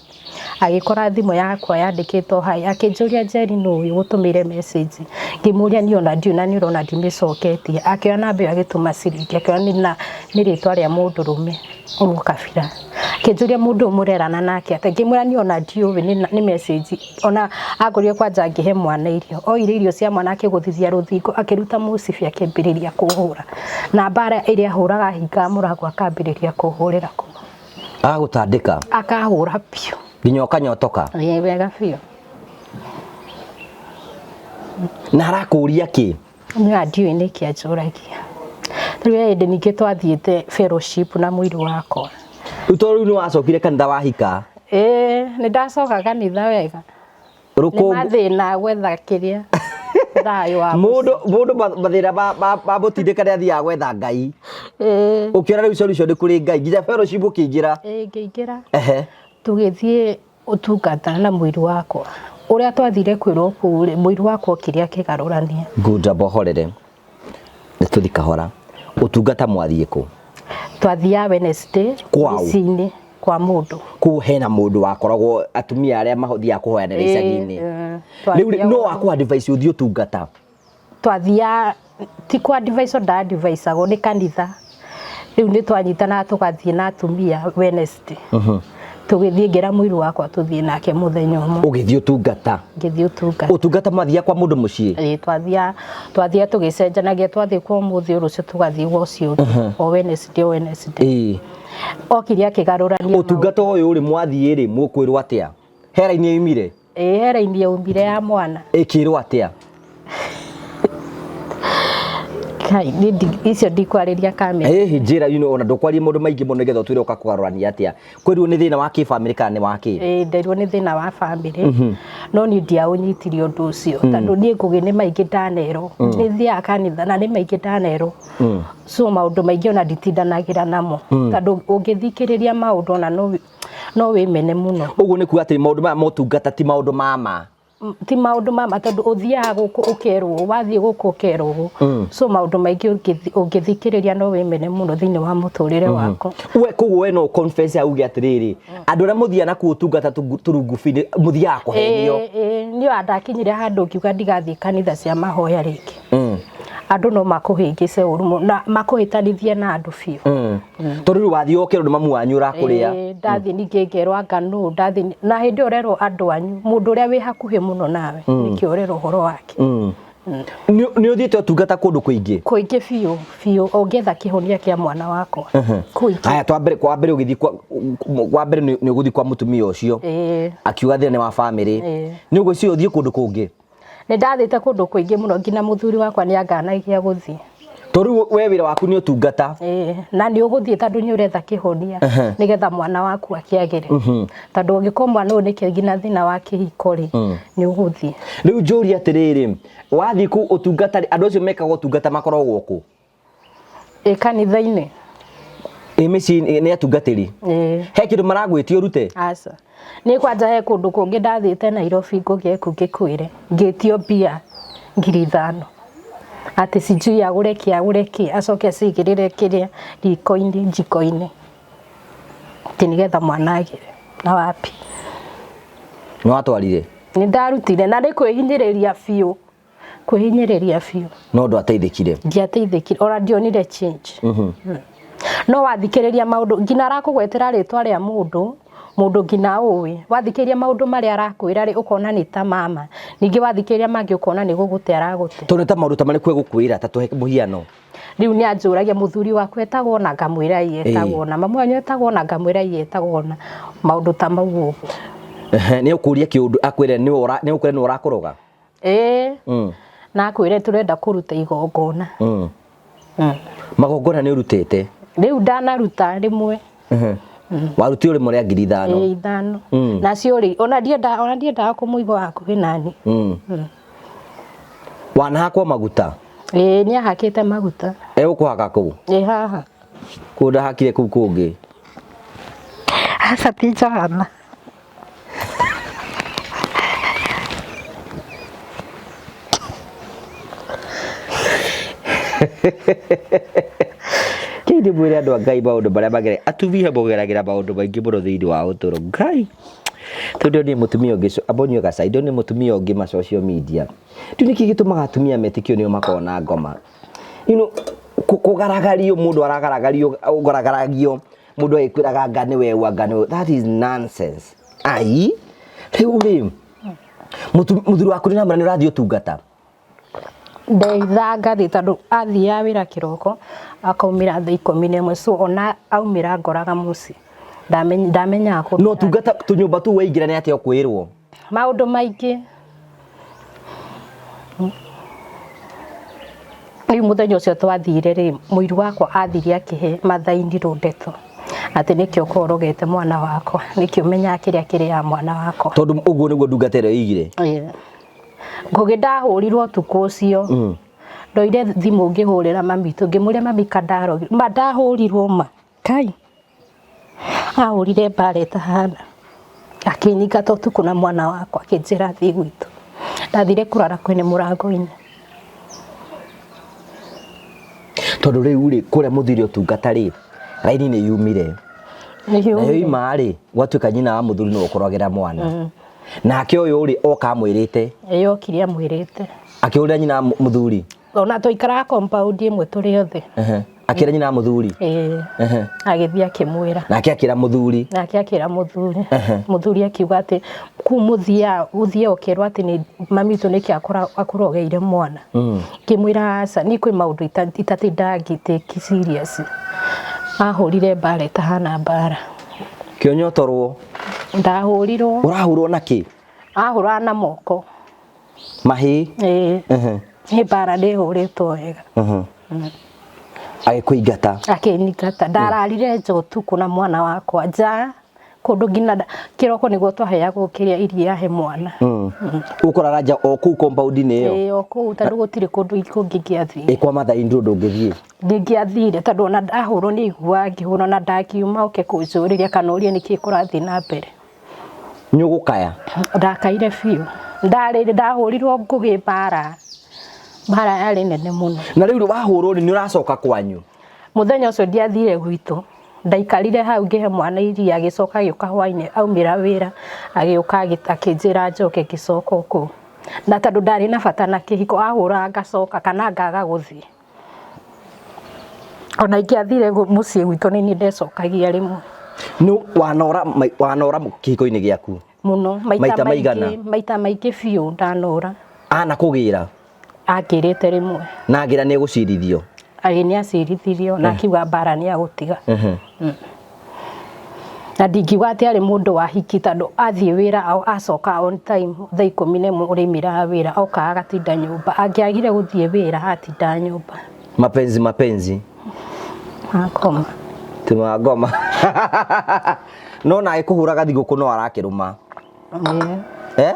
Agĩkora thimũ yakwa yandĩkĩtwo hai, akĩnjũria Njeri nũ ũyũ ũgũtũmĩire message. Ngĩmũria niĩ ona ndiũĩ na nĩ ũrona ndimĩcoketie. Akĩoya namba ĩyo agĩtũma ciringi, akĩoya nĩ rĩtwa rĩa mũndũrũme mũkabira. Akĩnjũria mũndũ ũyũ mũrerana nake atĩa, ngĩmwĩra niĩ ona ndiũĩ nĩ message. Ona angorire kwanja ngĩhe mwana irio, oire irio cia mwana akĩgũthithia rũthingo, akĩruta mũcibi akĩambĩrĩria kũhũra. Na mbara ĩrĩa ahũraga ahingaga mũrango akambĩrĩria kũhũrĩra kũu. Agagũtandĩka? Akahũra biũ. Nginya ũkanyotoka? Ĩĩ wega biũ. Na arakũria kĩ? Niĩ ndiũĩ nĩkĩ anjũragia. Rĩu he hĩndĩ ningĩ twathiĩte fellowship na mũirũ wakwa. Rĩu tondũ rĩu nĩ wacokire kanitha wahika? Ĩĩ, nĩ ndacoka kanitha wega. Rũkũngũ. Nĩ mathĩna gwetha kĩrĩa thayũ wa Mũndũ, mũndũ mathĩna ma mũtindĩka nĩ athiaga gwetha Ngai. Ĩĩ. Ũkĩona rĩu solution nĩ kũrĩ Ngai, nginya fellowship ũkĩingĩra. Ĩĩ, ngĩingĩra. Ehe. Tũgĩthiĩ ũtungata na mũirũ wakwa. Ũrĩa twathire kwĩrwo kũu rĩ, mũirũ wakwa okire akĩgarũrania. Ngũnjamba ũhorere. Nĩ tũthi kahora. Ũtungata mwathiĩ kũ? Twathiaga Wednesday Kwao? mĩciĩ-inĩ kwa mũndũ. Kũu hena mũndũ wakoragwo atumia arĩa mathiaga kũhoyanĩra icagi-inĩ. Rĩu rĩ, no akũ advice ũthiĩ ũtungata? Twathiaga, ti kũ advice nda advice-agwo nĩ kanitha. Rĩu nĩ twanyitanaga tũgathiĩ na atumia Wednesday. Tũgĩthiĩ, ngĩra mũiru wakwa tũthiĩ nake mũthenya ũmwe. Ũgĩthiĩ ũtungata? Ngĩthiĩ ũtungata. Ũtungata mwathiaga kwa mũndũ mũciĩ? Ĩĩ, twathia tũgĩcenjanagia, twathiĩ kwa ũmũthĩ, rũciũ tũgathiĩ gwa ũcio ũngĩ, o Wednesday, o Wednesday. Okire akĩgarũrania. Ũtungata ũyũ rĩ, mwathiĩ rĩ, mũkwĩrwo atĩa? He raini yoimire? Ĩĩ, he raini yaumire ya mwana. Ĩkĩrwo atĩa? Kai, niĩ icio ndikwarĩria kamera. Ĩhĩ, njĩra, ona ndũkwaria maũndũ maingĩ mũno nĩgetha ũtwĩre ũkakũgarũrania atĩa. Kwĩrirwo nĩ thĩna wa kĩbamĩrĩ kana nĩ wa kĩ? Ĩĩ, nderirwo nĩ thĩna wa bamĩrĩ, no niĩ ndiaũnyitire ũndũ ũcio, tondũ niĩ Ngũgĩ nĩ maingĩ ndanerwo. Nĩ thiaga kanitha na nĩ maingĩ ndanerwo, so maũndũ maingĩ ona nditindanagĩra namo, tondũ ũngĩthikĩrĩria maũndũ ona no wĩmene mũno. Ũguo nĩ kuga atĩ maũndũ maya motungata ti maũndũ ma ma? Ti maũndũ mama, tondũ ũthiaga gũkũ ũkerwo ũũ, wathiĩ gũkũ ũkerwo ũũ, so maũndũ maingĩ ũngĩthikĩrĩria no wĩmene mũno thĩinĩ wa mũtũrĩre waku. We koguo we no confess auge atĩrĩrĩ, andũ arĩa mũthiaga nakuo ũtungata turungubi-inĩ mũthiaga kũhenio? Ĩĩ, ĩĩ, niĩ ndakinyire handũ ngiuga ndigathiĩ kanitha cia mahoya rĩngĩ. Andũ no makũhĩngĩce ũru mũno na makũhĩtanithie na andũ biũ. Tondũ rĩu wathiĩ ũkerwo nĩ mamu wanyu ũrakũrĩa. Ĩĩ, ndathiĩ ningĩ ngerwo anga nũ, ndathiĩ na hĩndĩ ĩyo ũrerwo andũ anyu, mũndũ ũrĩa wĩ hakuhĩ mũno nawe nĩkĩo ũrerwo ũhoro wake. Nĩ ũthiĩte ũtungata kũndũ kũingĩ? Kũingĩ biũ biũ, ũngĩetha kĩhonia kĩa mwana wakwa, kũingĩ. Haya, twambere kwa mbere, ũgĩthiĩ kwa wa mbere nĩ ũgũthiĩ kwa mũtumia ũcio. Ĩĩ. Akiuga thĩna nĩ wa bamĩrĩ. Ĩĩ. Nĩ ũgwĩciria ũthiĩ kũndũ kũngĩ? Nĩ ndathiĩte kũndũ kũingĩ mũno, nginya mũthuri wakwa nĩ anganagia gũthiĩ. Tondũ rĩu we wĩra waku nĩ ũtungata. Ĩĩ, na nĩ ũgũthiĩ tondũ nĩ ũretha kĩhonia nĩgetha mwana waku akĩagĩre, tondũ ũngĩkorwo mwana ũyũ nĩkĩo nginya thĩna wa kĩhiko rĩ, nĩ ũgũthiĩ. Rĩu njũrie atĩrĩrĩ, wathiĩ kũu ũtungata rĩ, andũ acio mekaga ũtungata makoragwo kũ? Ĩ, kanitha-inĩ. Ĩ mĩciĩ nĩ atungatĩri? Ĩĩ. He kĩndũ maragwĩtia ũrute? Aca, niĩ kwanja he kũndũ kũngĩ ndathiĩte Nairobi, ngũgĩe ngĩkwĩre ngĩtio mbia 5,000 atĩ sijui agũre kĩ, agũre kĩ, acoke acigĩrĩre kĩrĩa riko-inĩ, njiko-inĩ, atĩ nĩgetha mwana agĩre na wapi. Nĩ watwarire? Nĩ ndarutire, na nĩ kwĩhinyĩrĩria biũ, kwĩhinyĩrĩria biũ. No ndwateithĩkire? Ndiateithĩkire, ona ndionire change. No wathikĩrĩria maũndũ, nginya arakũgwetera rĩtwa rĩa mũndũ, mũndũ nginya ũĩ, wathikĩrĩria maũndũ marĩa arakwĩra rĩ, ũkona nĩ ta mama, ningĩ wathikĩrĩria mangĩ ũkona nĩ gũgũte aragũte. Tondũ nĩ ta maũndũ ta marĩkũ egũkwĩra? Ta tũhe mũhiano. Rĩu nĩ anjũragia mũthuri waku etagwo na, ngamwĩra ĩ etagwo na, mamu wanyu etagwo na, ngamwĩra ĩ etagwo na, maũndũ ta mau ũguo. Ehe, nĩ ũkũria kĩũndũ akwĩre nĩ ũkwĩre nĩwe ũrakũroga? Ĩĩ. Na akwĩre tũrenda kũruta igongona. Magongona nĩ ũrutĩte? Rĩu ndanaruta rĩmwe. Warutire rĩmwe rĩa 5,000? Ĩĩ, 5,000. Nacio rĩ, ona ndiendaga kũmũigua hakuhĩ nani. Wanahakwo maguta? Ĩĩ, nĩ ahakĩte maguta. Egũkũhaka kũ? Ĩ haha. Kũu ndahakire kũu kũngĩ? Aca, ti Johana. Kĩu nĩ mwĩre andũ a Ngai maũndũ marĩa magere atumia mũgeragĩra maũndũ maingĩ mũno thĩinĩ wa ũtũũro. Ngai, tondũ nĩ mũtumia ũngĩ, ambonyue gacai, ndĩ nĩ mũtumia ũngĩ ma social media. Ndiũ nĩkĩ gĩtũmaga atumia metĩkio nĩo makoragwo na ngoma. Kũgaragario mũndũ aragaragario, ũgaragaragio mũndũ agĩkwĩraga anga nĩwe ũ, anga nĩwe. That is nonsense. Ai, rĩu rĩ, mũthuri waku nĩ namwĩra nĩ ũrathiĩ ũtungata? Ndeitha ngathiĩ, tondũ athiaga wĩra kĩroko akaumĩra thaa 11, so ona aumĩra ngoraga mũciĩ. Ndamenyaga kũndũ. No tungata tũnyũmba tũu waingĩra nĩ atĩa ũkwĩrwo? Maũndũ maingĩ. Rĩu mũthenya ũcio twathire rĩ, mũiru wakwa athire akĩhe mathaini rũndeto atĩ nĩkĩo ũkorogete mwana wakwa, nĩkĩo menyaga kĩrĩa kĩrĩaga mwana wakwa. Tondũ ũguo nĩguo ndungata ĩrĩa ĩigire. Ĩĩ. Ngũgĩ ndahũrirwo ũtukũ ũcio. Ndoire thimũ ngĩhũrĩra mami witũ, ngĩmũria mami ka ndarogirwo, ma ndahũrirwo ma, Kai ahũrire mbara ĩtahana, akĩnyingata ũtukũ na mwana wakwa, akĩnjĩra thiĩ gwitũ. Ndathire kũrara kwene mũrango-inĩ. Tondũ rĩu rĩ, kũrĩa mũthire ũtungata rĩ, raini nĩ yumire. Nayo ima rĩ, gwatuĩka nyina wa mũthuri nĩwe ũkũrogera mwana. Nake ũyũ rĩ, oka amwĩrĩte. Ĩĩ, okire amwĩrĩte. Akĩhũrĩra nyina wa mũthuri. Ona twaikaraga compound ĩmwe tũrĩ othe. Akĩra nyina wa mũthuri? Ĩĩ. Ehe. Agĩthiĩ akĩmwĩra. Nake akĩra mũthuri? Nake akĩra mũthuri. Mũthuri akiuga atĩ kũu mũthiaga ũthiaga ũkerwo atĩ nĩ mami witũ nĩkĩ akũrogeire mwana. Ngĩmwĩra aca, niĩ kwĩ maũndũ itatindaga ngĩ take serious. Ahũrire mbara ĩtahana mbara. Kĩonyotorwo? Ndahũrirwo. Ũrahũrwo na kĩ? Ahũraga na moko. Mahĩ? Ĩĩ. Nĩ mbara ndĩhũrĩtwo wega. Agĩkũingata? Akĩnyingata. Ndararire nja ũtukũ na mwana wakwa nja kũndũ nginya kĩroko nĩguo twaheagwo kĩrĩa iria he mwana. Ũkũrara nja o kũu compound-inĩ ĩyo? Ĩĩ, o kũu tondũ gũtirĩ kũndũ kũngĩ ingĩathiire. Ĩ kwa Mathai ndũ ndũngĩthiĩ? Ndingĩathire tondũ ona ndahũrwo nĩ aiguaga ngĩhũrwo na ndangiuma oke kũnjũrĩria kana orie nĩkĩ kũrathiĩ na mbere. Nĩ ũgũkaya? Ndakaire biũ. Ndarĩrire, ndahũrirwo ngũgĩ mbara. Mbara yarĩ nene mũno. Na rĩu wahũrwo rĩ, nĩ ũracoka kwanyu? Mũthenya ũcio ndiathire gwitũ. Ndaikarire hau ngĩhe mwana iria, agĩcoka agĩũka hwainĩ aumĩra wĩra, agĩũka akĩnjĩra njoke ngĩcoka o kũu. Na tondũ ndarĩ na bata na kĩhiko, ahũraga ngacoka kana ngaga gũthiĩ. Ona ingĩathire mũciĩ gwitũ nĩ niĩ ndecokagia rĩmwe. Nĩ wanora wanora kĩhiko-inĩ gĩaku? Mũno, maita maigana? Maita maingĩ biũ ndanora. Anakũgĩra? Angĩrĩte rĩmwe. Na angĩra nĩ egũcirithio? Ĩĩ nĩ acirithirio na akiuga mbara nĩ agũtiga. Na ndingiuga atĩ arĩ mũndũ wa hiki tondũ athiĩ wĩra acoka on time thaa 11 ũrĩmĩraga wĩra okaga agatinda nyũmba. Angĩagire gũthiĩ wĩra atindaga nyũmba. Mapenzi mapenzi. Makoma. Ti mangoma. No na agĩkũhũraga thigũkũ no arakĩrũma. Eh?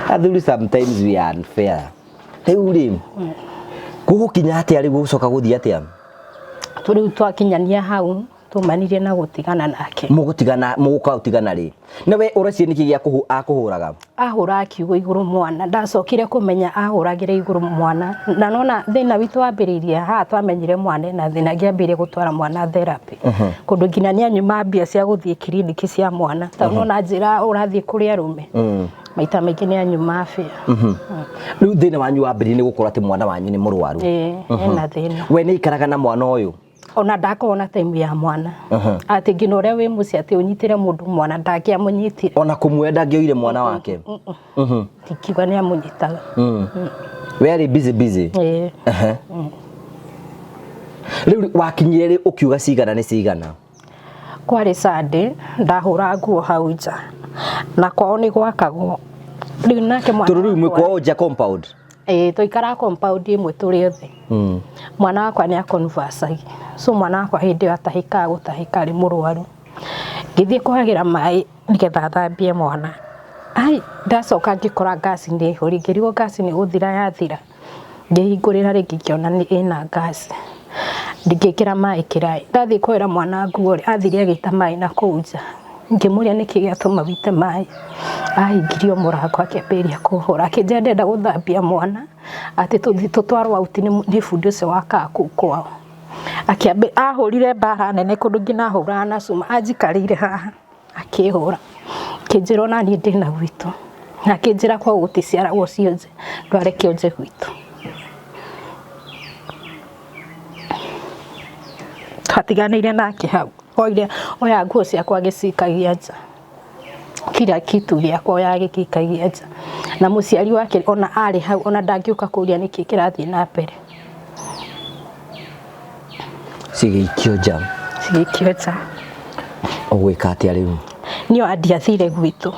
Athuri sometimes we are unfair. Rĩu rĩ, gũgũkinya atĩa rĩu gũcoka gũthiĩ atĩa? Rĩu twakinyania hau tumanirie na gũtigana nake. Mũgũtigana, mũgũka gũtigana rĩ? Na we ũreciria nĩkĩ gĩa akũhũraga? Ahũraga kiugo igũrũ mwana, ndacokire kũmenya ahũragĩra igũrũ mwana. Na nona thĩna witũ wambĩrĩirie haha twamenyire mwana ena thĩna, ngĩambĩrĩria gũtwara mwana therapy. Kũndũ nginya nĩ anyuma mbia cia gũthiĩ kiriniki cia mwana. Tondũ nona njĩra ũrathiĩ kũrĩ arũme. Maita maingĩ nĩ anyuma mbia. Rĩu thĩna wanyu wambĩrĩirie nĩ gũkorwo atĩ mwana wanyu nĩ mũrwaru. Ĩĩ, ena thĩna. We nĩ aikaraga na mwana ũyũ? Ona ndakorwo na time ya mwana. Atĩ nginya ũrĩa wĩ mũciĩ atĩ ũnyitĩre mũndũ mwana ndangĩamũnyitire. Ona kũmuoya ndangĩoire mwana wake? Ndingiuga nĩ amũnyitaga. We arĩ busy busy? Ĩĩ. Rĩu wakinyire rĩ ũkiuga cigana nĩ cigana? Kwarĩ Sunday ndahũra nguo hau nja na kwao nĩ gwakagwo. Rĩu nake mwana Tondũ rĩu mwĩ wakwa kwao nja compound? Ĩĩ, twaikaraga compound ĩmwe tũrĩ othe. Mwana wakwa nĩ aconversagia. So mwana wakwa hĩndĩ ĩyo atahĩkaga gũtahĩka arĩ mũrwaru. Ngĩthiĩ kũhagĩra maĩ nĩgetha thambie mwana. Ai, ndacoka ngĩkora ngaci nĩ hũrie, ngĩrigwo ngaci nĩ gũthira yathira. Ngĩhingũrĩra rĩngĩ ngĩona nĩ ĩna ngaci. Ngĩkĩra maĩ kĩraĩ. Ndathiĩ kuoera mwana nguo rĩ, athire agĩita maĩ na kũu nja. Ngĩmũria nĩkĩ gĩatũma wĩite maĩ. Ahingirio mũrango akĩambĩrĩria kũhũra. Akĩnjĩra ndĩrenda gũthambia mwana, atĩ tũthiĩ tũtwarwo out nĩ bundi ũcio wakaga kũu kwao. Ahũrire mbara nene kũndũ nginya ahũraga na cuma, anjikarĩire haha akĩhũra. Akĩnjĩra ona niĩ ndĩna gwitũ. Na akĩnjĩra kwao gũticiaragwo cionje, ndware kĩonje gwitũ. Twatiganĩire nake hau. Oire oya nguo ciakwa agĩcikagia nja. Kila kitu gĩakwa oya agĩgĩikagia nja. Na mũciari wake ona arĩ hau ona ndangĩũka kũria nĩkĩ kĩrathiĩ na mbere. Cigĩikio nja. Cigĩikio nja. Ũgwĩka atĩa rĩu? Niĩ ona ndiathire gwitũ.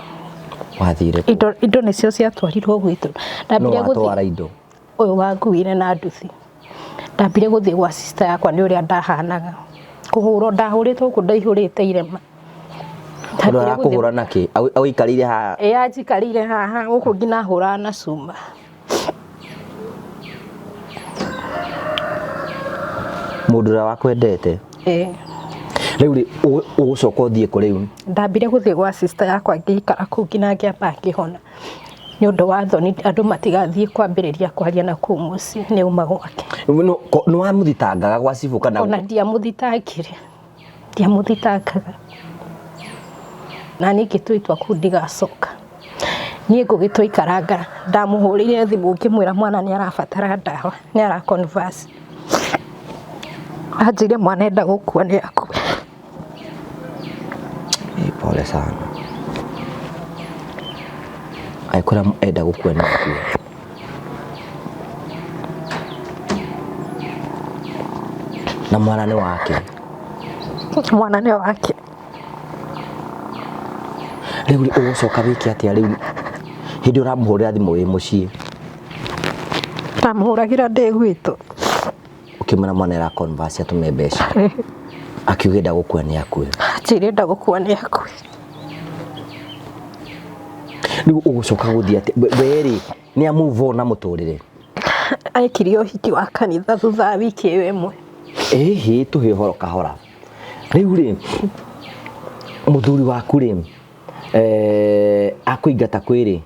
Wathire kũ? Indo nĩcio ciatwarirwo gwitũ. Nũ watwara indo? Ũyũ wanguire na nduthi. Ndambire gũthiĩ gwa sister yakwa nĩ ũrĩa ndahanaga. Kũhũrwo ndahũrĩtwo gũkũ ndaihũrĩte irema. Mũndũ arakũhũra na kĩ? Agũikarĩire haha? Ĩĩ anjikarĩire haha gũkũ nginya ahũraga na cuma. Mũndũ ũrĩa wakwendete? Ĩĩ. Rĩu rĩ, ũgũcoka ũthiĩ kũ rĩu? Ndambire gũthiĩ gwa sister yakwa ngĩikara kũu nginya ngĩamba ngĩhona. Nĩ ũndũ wa thoni andũ matigathiĩ kwambĩrĩria kwaria na kũu mũciĩ nĩ auma gwake. Nĩ wamũthitangaga gwa cibũ kana? Ona ndiamũthitangire, ndiamũthitangaga. Na niĩ ngĩtua itua kũu ndigacoka. Niĩ Ngũgĩ twaikaranga ndamũhũrĩire thimũ ngĩmwĩra mwana nĩ arabatara ndawa, nĩ ara converse. Anjĩire mwana enda gũkua nĩ akue. Pole sana. Agĩkwĩra enda gũkua nĩ akue. Na mwana nĩ wake. Mwana nĩ wake. Rĩu ũgũcoka wĩke atĩa rĩu hĩndĩ ũramũhũrĩra thimũ wĩ mũciĩ? Ndamũhũragĩra ndĩ gwitũ. Ũkĩmwĩra mwana era converse atũme mbeca. Akiuga enda gũkua nĩ akue. Anjĩire enda gũkua nĩ akue. Rĩu ũgũcoka gũthiĩ atĩa? We rĩ nĩ a move on na mũtũrĩre? Ekire ũhiki wa kanitha thutha wa wiki ĩyo ĩmwe. Ĩhĩ tũhe ũhoro kahora. Rĩu rĩ mũthuri waku rĩ akũingata kwĩ rĩ?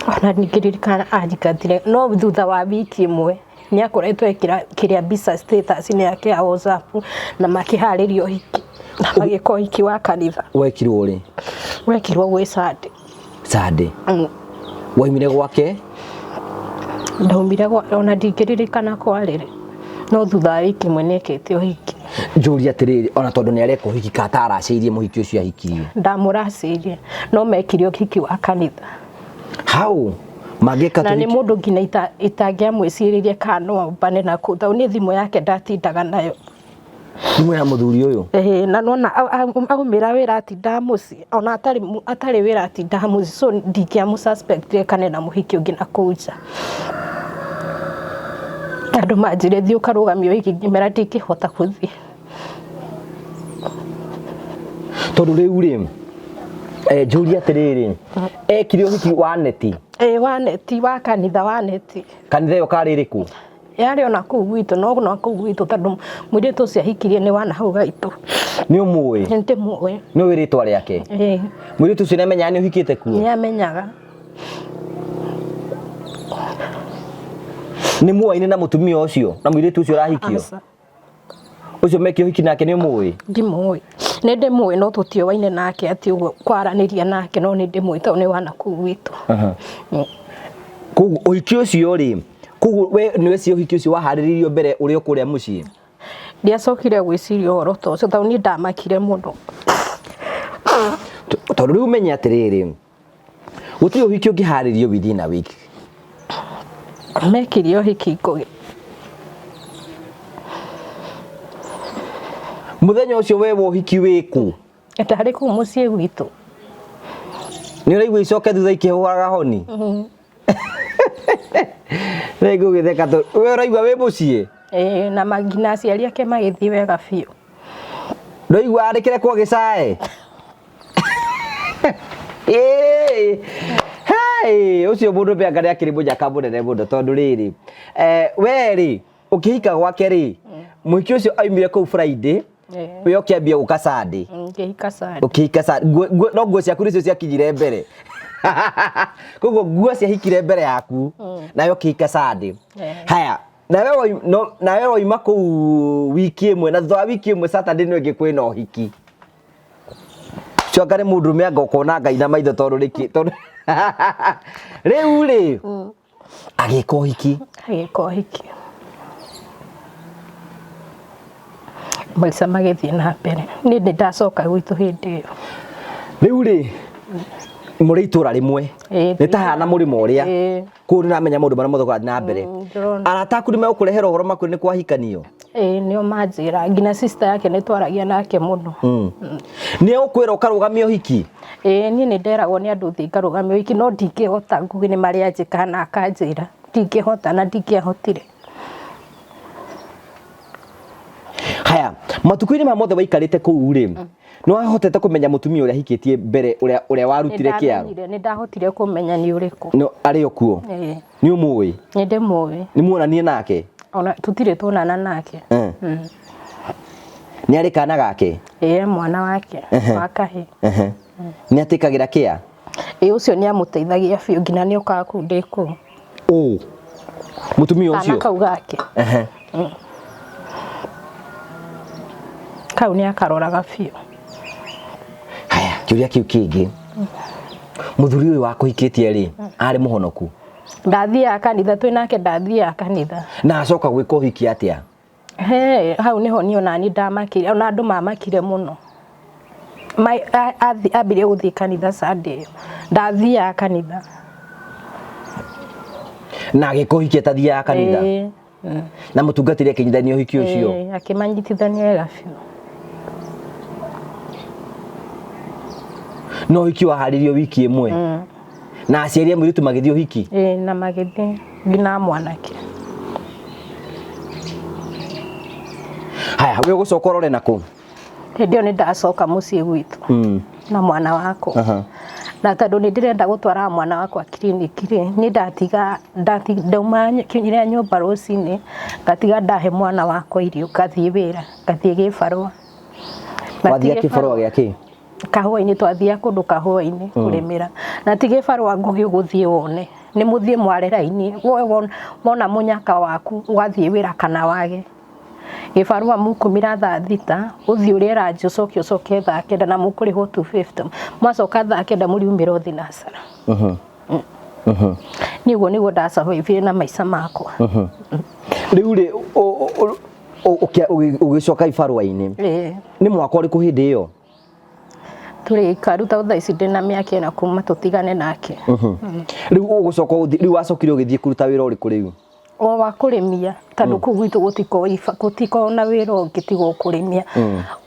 Ona ndingĩririkana anjingatire no thutha wa wiki ĩmwe nĩ akoretwo ekĩra kĩrĩa mbica status-inĩ yake ya WhatsApp na makĩharĩria ũhiki na magĩka ũhiki wa kanitha. Wekirwo rĩ? Wekirwo gwĩ Sunday. Sunday. Waumire gwake? Ndaumire ona ndingĩririkana kwarĩ rĩ, no thutha wa wiki ĩmwe nĩ ekĩte ũhiki. Njũrie atĩrĩrĩ, ona tondũ nĩ areka ũhiki ka ataracĩirie mũhiki ũcio ahikirie? Ndamũracĩirie, no mekire ũhiki wa kanitha. How? Mangĩka Na nĩ mũndũ nginya itangĩamwĩcirĩirie kana no ombane na kũu, tondũ niĩ thimũ yake ndatindaga nayo. Thimũ ya mũthuri ũyũ? Ĩĩ, na nĩwona aumĩra wĩra atindaga mũciĩ, ona atarĩ wĩra atindaga mũciĩ, so ndingĩamũ suspect kana ena mũhiki ũngĩ na kũu nja. Andũ manjĩre thiĩ ũkarũgamie ũhiki ngĩmera ndingĩhota gũthiĩ. Tondũ rĩu rĩ, njũrie atĩrĩrĩ, ekire ũhiki wa neti? Ĩĩ wa neti, wa kanitha wa neti. Kanitha ĩyo karĩ ĩrĩkũ? Yarĩ ona kũu gwitũ, no ona kũu gwitũ tondũ mũirĩtu ũcio ahikirie nĩ wa nahau gaitũ. Nĩ ũmũĩ? Nĩ ndĩmũĩ. Nĩ ũĩ rĩtwa rĩake? Ĩĩ. Mũirĩtu ũcio nĩ amenyaga nĩ ũhikĩte kuo? Nĩ amenyaga. Nĩ muoaine na mũtumia ũcio na mũirĩtu ũcio ũrahikio? Aca. Ũcio mekire ũhiki nake nĩ ũmũĩ? Ndimũĩ. Nĩ ndĩmũĩ no tũtiũaine nake atĩ ũguo kwaranĩria nake no nĩ ndĩmũĩ tondũ nĩ wa nakũu gwitũ. Koguo ũhiki ũcio rĩ, koguo we nĩ weciria ũhiki ũcio waharĩrĩirio mbere ũrĩ o kũrĩa mũciĩ? Ndiacokire gwĩciria ũhoro ta ũcio tondũ niĩ ndamakire mũno. Tondũ rĩu ũmenye atĩrĩrĩ, gũtirĩ ũhiki ũngĩharĩrio within a week. Mekire ũhiki Ngũgĩ. Mũthenya ũcio we wa ũhiki wĩ kũ? Ndarĩ kũu mũciĩ gwitũ. Nĩ ũraigua icoke thutha ikĩhũraga honi? Rĩu ngũgĩtheka tondũ we ũraigua wĩ mũciĩ? Ĩĩ, na nginya aciari ake magĩthiĩ wega biũ. Ndũraigua arĩkĩrekwo gĩcae? Ĩĩ, hey, ũcio mũndũ mbe anga nĩ akĩrĩ mũnyaka mũnene mũno tondũ rĩrĩ we rĩ ũkĩhika gwake rĩ mũhiki ũcio aumire kũu Friday we ũkĩambia gũka Sunday. Ngĩhika Sunday. Ũkĩhika Sunday. No nguo ciaku nĩcio ciakinyire mbere, koguo nguo ciahikire mbere yaku nawe ũkĩhika Sunday. Haya, nawe wauma kũu wiki ĩmwe na thutha wa wiki ĩmwe Saturday nĩ ĩngĩ kwĩna ũhiki. Coka nĩ mũndũrũme anga ũkona Ngai na maitho tondũ rĩkĩ tondũ rĩu rĩ agĩka ũhiki. Agĩka ũhiki. Maica magĩthiĩ na mbere. Niĩ nĩ ndacoka gwitũ hĩndĩ ĩyo. Rĩu rĩ mũrĩ itũra rĩmwe nĩ ta hana mũrĩmo ũrĩa kũu nĩ ramenya maũndũ marĩa mothe kũrathiĩ na mbere. Arata aku nĩ megũkũrehera ũhoro makwĩre nĩ kwahikanio? Ĩĩ nĩo manjĩra, nginya sister yake nĩ twaragia nake mũno. Nĩ egũkwĩra ũkarũgamia ũhiki? Ĩĩ niĩ nĩ nderagwo nĩ andũ thiĩ ngarũgamie ũhiki no ndingĩhota, Ngũgĩ nĩ marĩa anjĩkaga na akanjĩra ndingĩhota na ndingĩahotire. Haya, matukũ-inĩ maya mothe waikarĩte kũu rĩ, nĩ wahotete kũmenya mũtumia ũrĩa ahikĩtie mbere ũrĩa warutire kĩaro? Nĩ ndahotire kũmenya nĩ ũrĩkũ. No arĩ o kuo? Ĩĩ. Nĩ ũmũĩ? Nĩ ndĩmũĩ. Nĩ muonanie nake? Ona tũtirĩ tuonana nake. Nĩ arĩ kana gake? Ĩĩ mwana wake wa kahĩĩ. Nĩ atĩkagĩra kĩa? Ĩĩ ũcio nĩ amũteithagia biũ nginya nĩ okaga kũu ndĩ kũu. Ũ mũtumia Kana ũcio? kau gake. Kau nĩ akaroraga biũ. Haya, kĩũria kĩu kĩngĩ. Muthuri uyu wakuhikitie ri ari muhonoku? Ndathiaga kanitha, twĩ nake ndathiaga kanitha. Na acoka gwika uhiki atia? He, hau niho niĩ onani ndamakire, ona andũ mamakire mũno. Ambirie gũthiĩ kanitha Sunday ĩyo, ndathiaga kanitha. Na agĩka ũhiki atathiaga kanitha? Ĩĩ. Na mũtungatĩri akĩnyitithania ũhiki ũcio? Ĩĩ, akĩmanyitithania wega biũ. No ũhiki waharĩrio wiki ĩmwe? Na aciari a mũirĩtu magĩthiĩ ũhiki? Ĩĩ, na magĩthiĩ nginya mwanake. Haya, we ũgũcoka ũrore nakũ? Hĩndĩ ĩyo nĩ ndacoka mũciĩ gwitũ na mwana wakwa. Na tondũ nĩ ndĩrenda gũtwaraga mwana wakwa kiriniki rĩ, niĩ ndatiga ndauma kinyĩra nyũmba rũcinĩ, ngatiga ndahe mwana wakwa irio, ngathiĩ wĩra, ngathiĩ gĩbarũa. Na ti Wathiaga kĩbarũa gĩa kĩ? Kahũa-inĩ, twathiaga kũndũ kahũa-inĩ kũrĩmĩra. Na ti gĩbarũa ngũgĩ ũgũthiĩ wone, nĩ mũthiĩ mware raini, we wona mũnyaka waku ũgathiĩ wĩra kana wage. Gĩbarũa mũkumĩra thaa 6, ũthiĩ ũrĩe ranji ũcoke ũcoke thaa 9 na mũkũrĩhwo 250. Mwacoka thaa 9 mũriumĩra ũthiĩ nacara. Niĩ ũguo nĩguo ndasurvive na maica makwa. Rĩu rĩ, ũgĩcoka ibarũa-inĩ, nĩ mwaka ũrĩkũ hĩndĩ ĩyo? Tũrĩ ikaru ta thaa ici ndĩna mĩaka 4 kuma tũtigane nake. Rĩu ũgũcoka ũthiĩ, rĩu wacokire ũgĩthiĩ kũruta wĩra ũrĩkũ rĩu? O wa kũrĩmia, tondũ kũu gwitũ gũtikoragwo na wĩra ũngĩ tiga o kũrĩmia.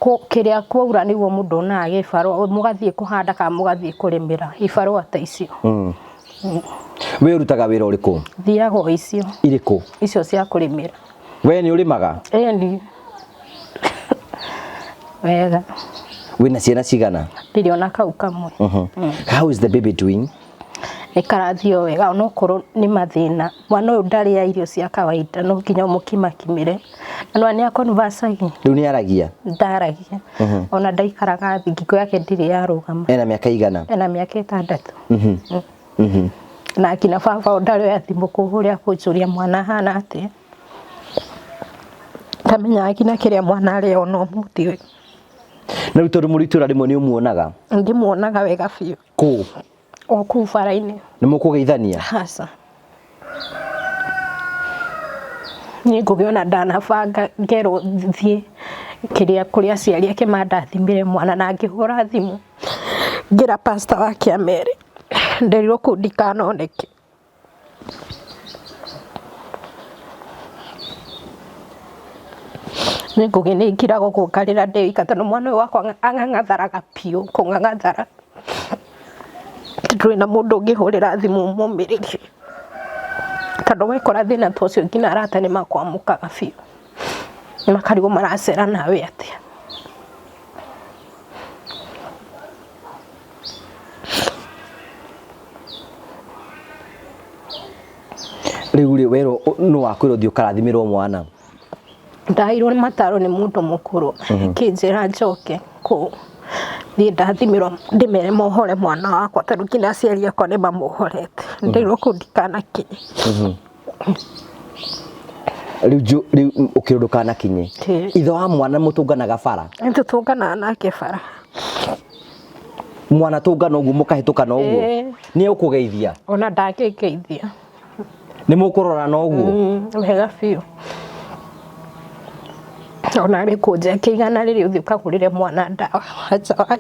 Kĩrĩa kwaura nĩguo mũndũ onaga gĩbarũa, mũgathiĩ kũhanda kana mũgathiĩ kũrĩmĩra, ibarũa ta icio. We ũrutaga wĩra ũrĩkũ? Thiaga o icio. Irĩkũ? Icio cia kũrĩmĩra. We nĩ ũrĩmaga? Ĩni. Wega. Wĩna ciana cigana? Ndirĩ ona kau kamwe. How is the baby doing? Nĩ karathiĩ o wega, onokorwo nĩ mathĩna. Mwana ũyũ ndarĩa irio cia kawaida, no nginya ũmũkimakimĩre. Na nĩwona nĩ aconversagi. Rĩu nĩ aragia? Ndaragia. Ona ndaikaraga thĩ, ngingo yake ndirĩ yarũgama. Ena mĩaka igana? Ena mĩaka 6. Na nginya baba ũyũ ndarĩ oya thimũ kũhũrĩra kũnjũria mwana ahana atĩa. Ndamenyaga nginya kĩrĩa mwana arĩa ona ũmũthĩ ũyũ. Na rĩu tondũ mũrĩ itũũra rĩmwe nĩ ũmuonaga? Ndĩmuonaga wega biũ. Kũ? O kũu bara-inĩ. Nĩ mũkũgeithania? Aca. Niĩ ngũgĩ ona ndanabanga ngerwo thiĩ kĩrĩa kũrĩa aciari ake mandathimire mwana na ngĩhũra thimũ ngĩra pastor wake amere nderirwo kũu ndikanoneke. Niĩ ngũgĩ nĩ ngiraga ũguo ngarĩra ndĩ wika tondũ mwana ũyũ wakwa ang'ang'atharaga biũ kũng'ang'athara. Ndũrĩ na mũndũ ũngĩhũrĩra thimũ ũmũmĩrĩrie tondũ wekora thĩna ta ũcio nginya arata nĩ makwamũkaga biũ, makarigwo maracera nawe atĩa. Rĩu rĩ werwo nũ wakwĩra ũthiĩ ũkarathimĩrwo mwana? Ndaheirwo mataro nĩ mũndũ mũkũrũ akĩnjĩra njoke kũu thiĩ ndathimĩrwo ndĩmere mohore mwana wakwa tondũ nginya aciari akwa nĩ mamuohorete. Nderirwo kũu ndikanakinye. Rĩu rĩu ũkĩrwo ndũkanakinye. Ithe wa mwana mũtũnganaga bara? Nĩtũtũnganaga nake bara. Mwana tũngana ũguo mũkahĩtũkana ũguo? Nĩ egũkũgeithia? Ona ndangĩngeithia. Nĩ mũkũrorana ũguo? Wega biũ. Ona arĩ kũnjekia igana rĩrĩ ũthiĩ ũkagũrĩre mwana ndawa. Aca.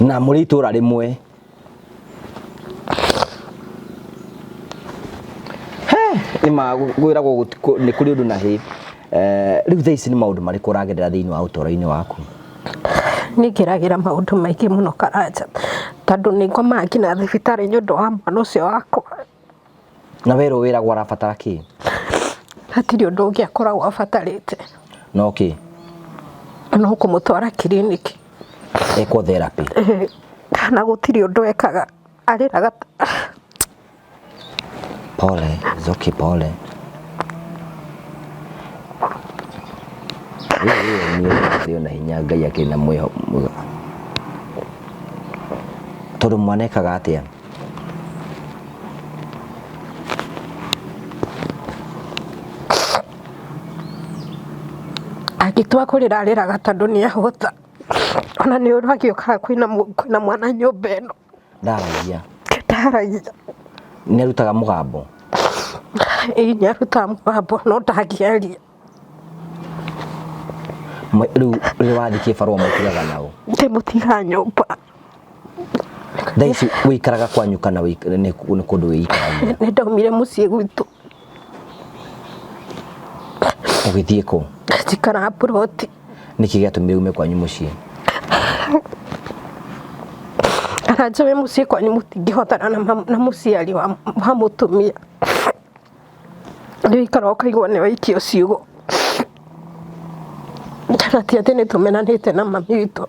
Na mũrĩ itũũra rĩmwe. Nĩ magwĩragwo nĩ kũrĩ ũndũ na hĩ. Rĩu thaa ici nĩ maũndũ marĩkũ ũragerera thĩinĩ wa ũtũũro-inĩ waku? Niĩ ngeragĩra maũndũ maingĩ mũno Karanja, tondũ nĩ ngomaga nginya thibitarĩ nĩ ũndũ wa mwana ũcio wakwa. Na werwo wĩragwo arabatara kĩ? Hatirĩ ũndũ ũngĩ akoragwo abatarĩte. No kĩ? No kũmũtwara kiriniki. Ekwo therapy. Na gũtirĩ ũndũ ekaga, arĩraga. Pole, it's okay, pole. Niĩ na hinya Ngai akĩrĩ na mwĩho. Tondũ mwana ekaga atĩa? Angĩtua kũrĩra arĩraga tondũ nĩ ahũta. Ona nĩ ũru agĩũkaga kwĩna mwana nyũmba ĩno. Ndaragia? Ndaragia. Nĩ arutaga mũgambo? Ĩĩ, nĩ arutaga mũgambo no ndangĩaria. Rĩu rĩrĩa wathiĩ kĩbarũa mũtigaga nao? Ndĩmũtigaga nyũmba. Thaa ici wĩikaraga kwanyu kana nĩ kũndũ wĩikaragia? Nĩ ndaumire mũciĩ gwitũ. Ũgĩthiĩ kũ? Njikaraga puroti. Nĩkĩ gĩatũmire ume kwanyu mũciĩ? Karanja wĩ mũciĩ kwanyu mũtingĩhotana na mũciari wa mũtumia. Nĩ ũikaraga ũkaigua nĩ waikio ciugo. Na ti atĩ nĩ tũmenanĩte na mami witũ.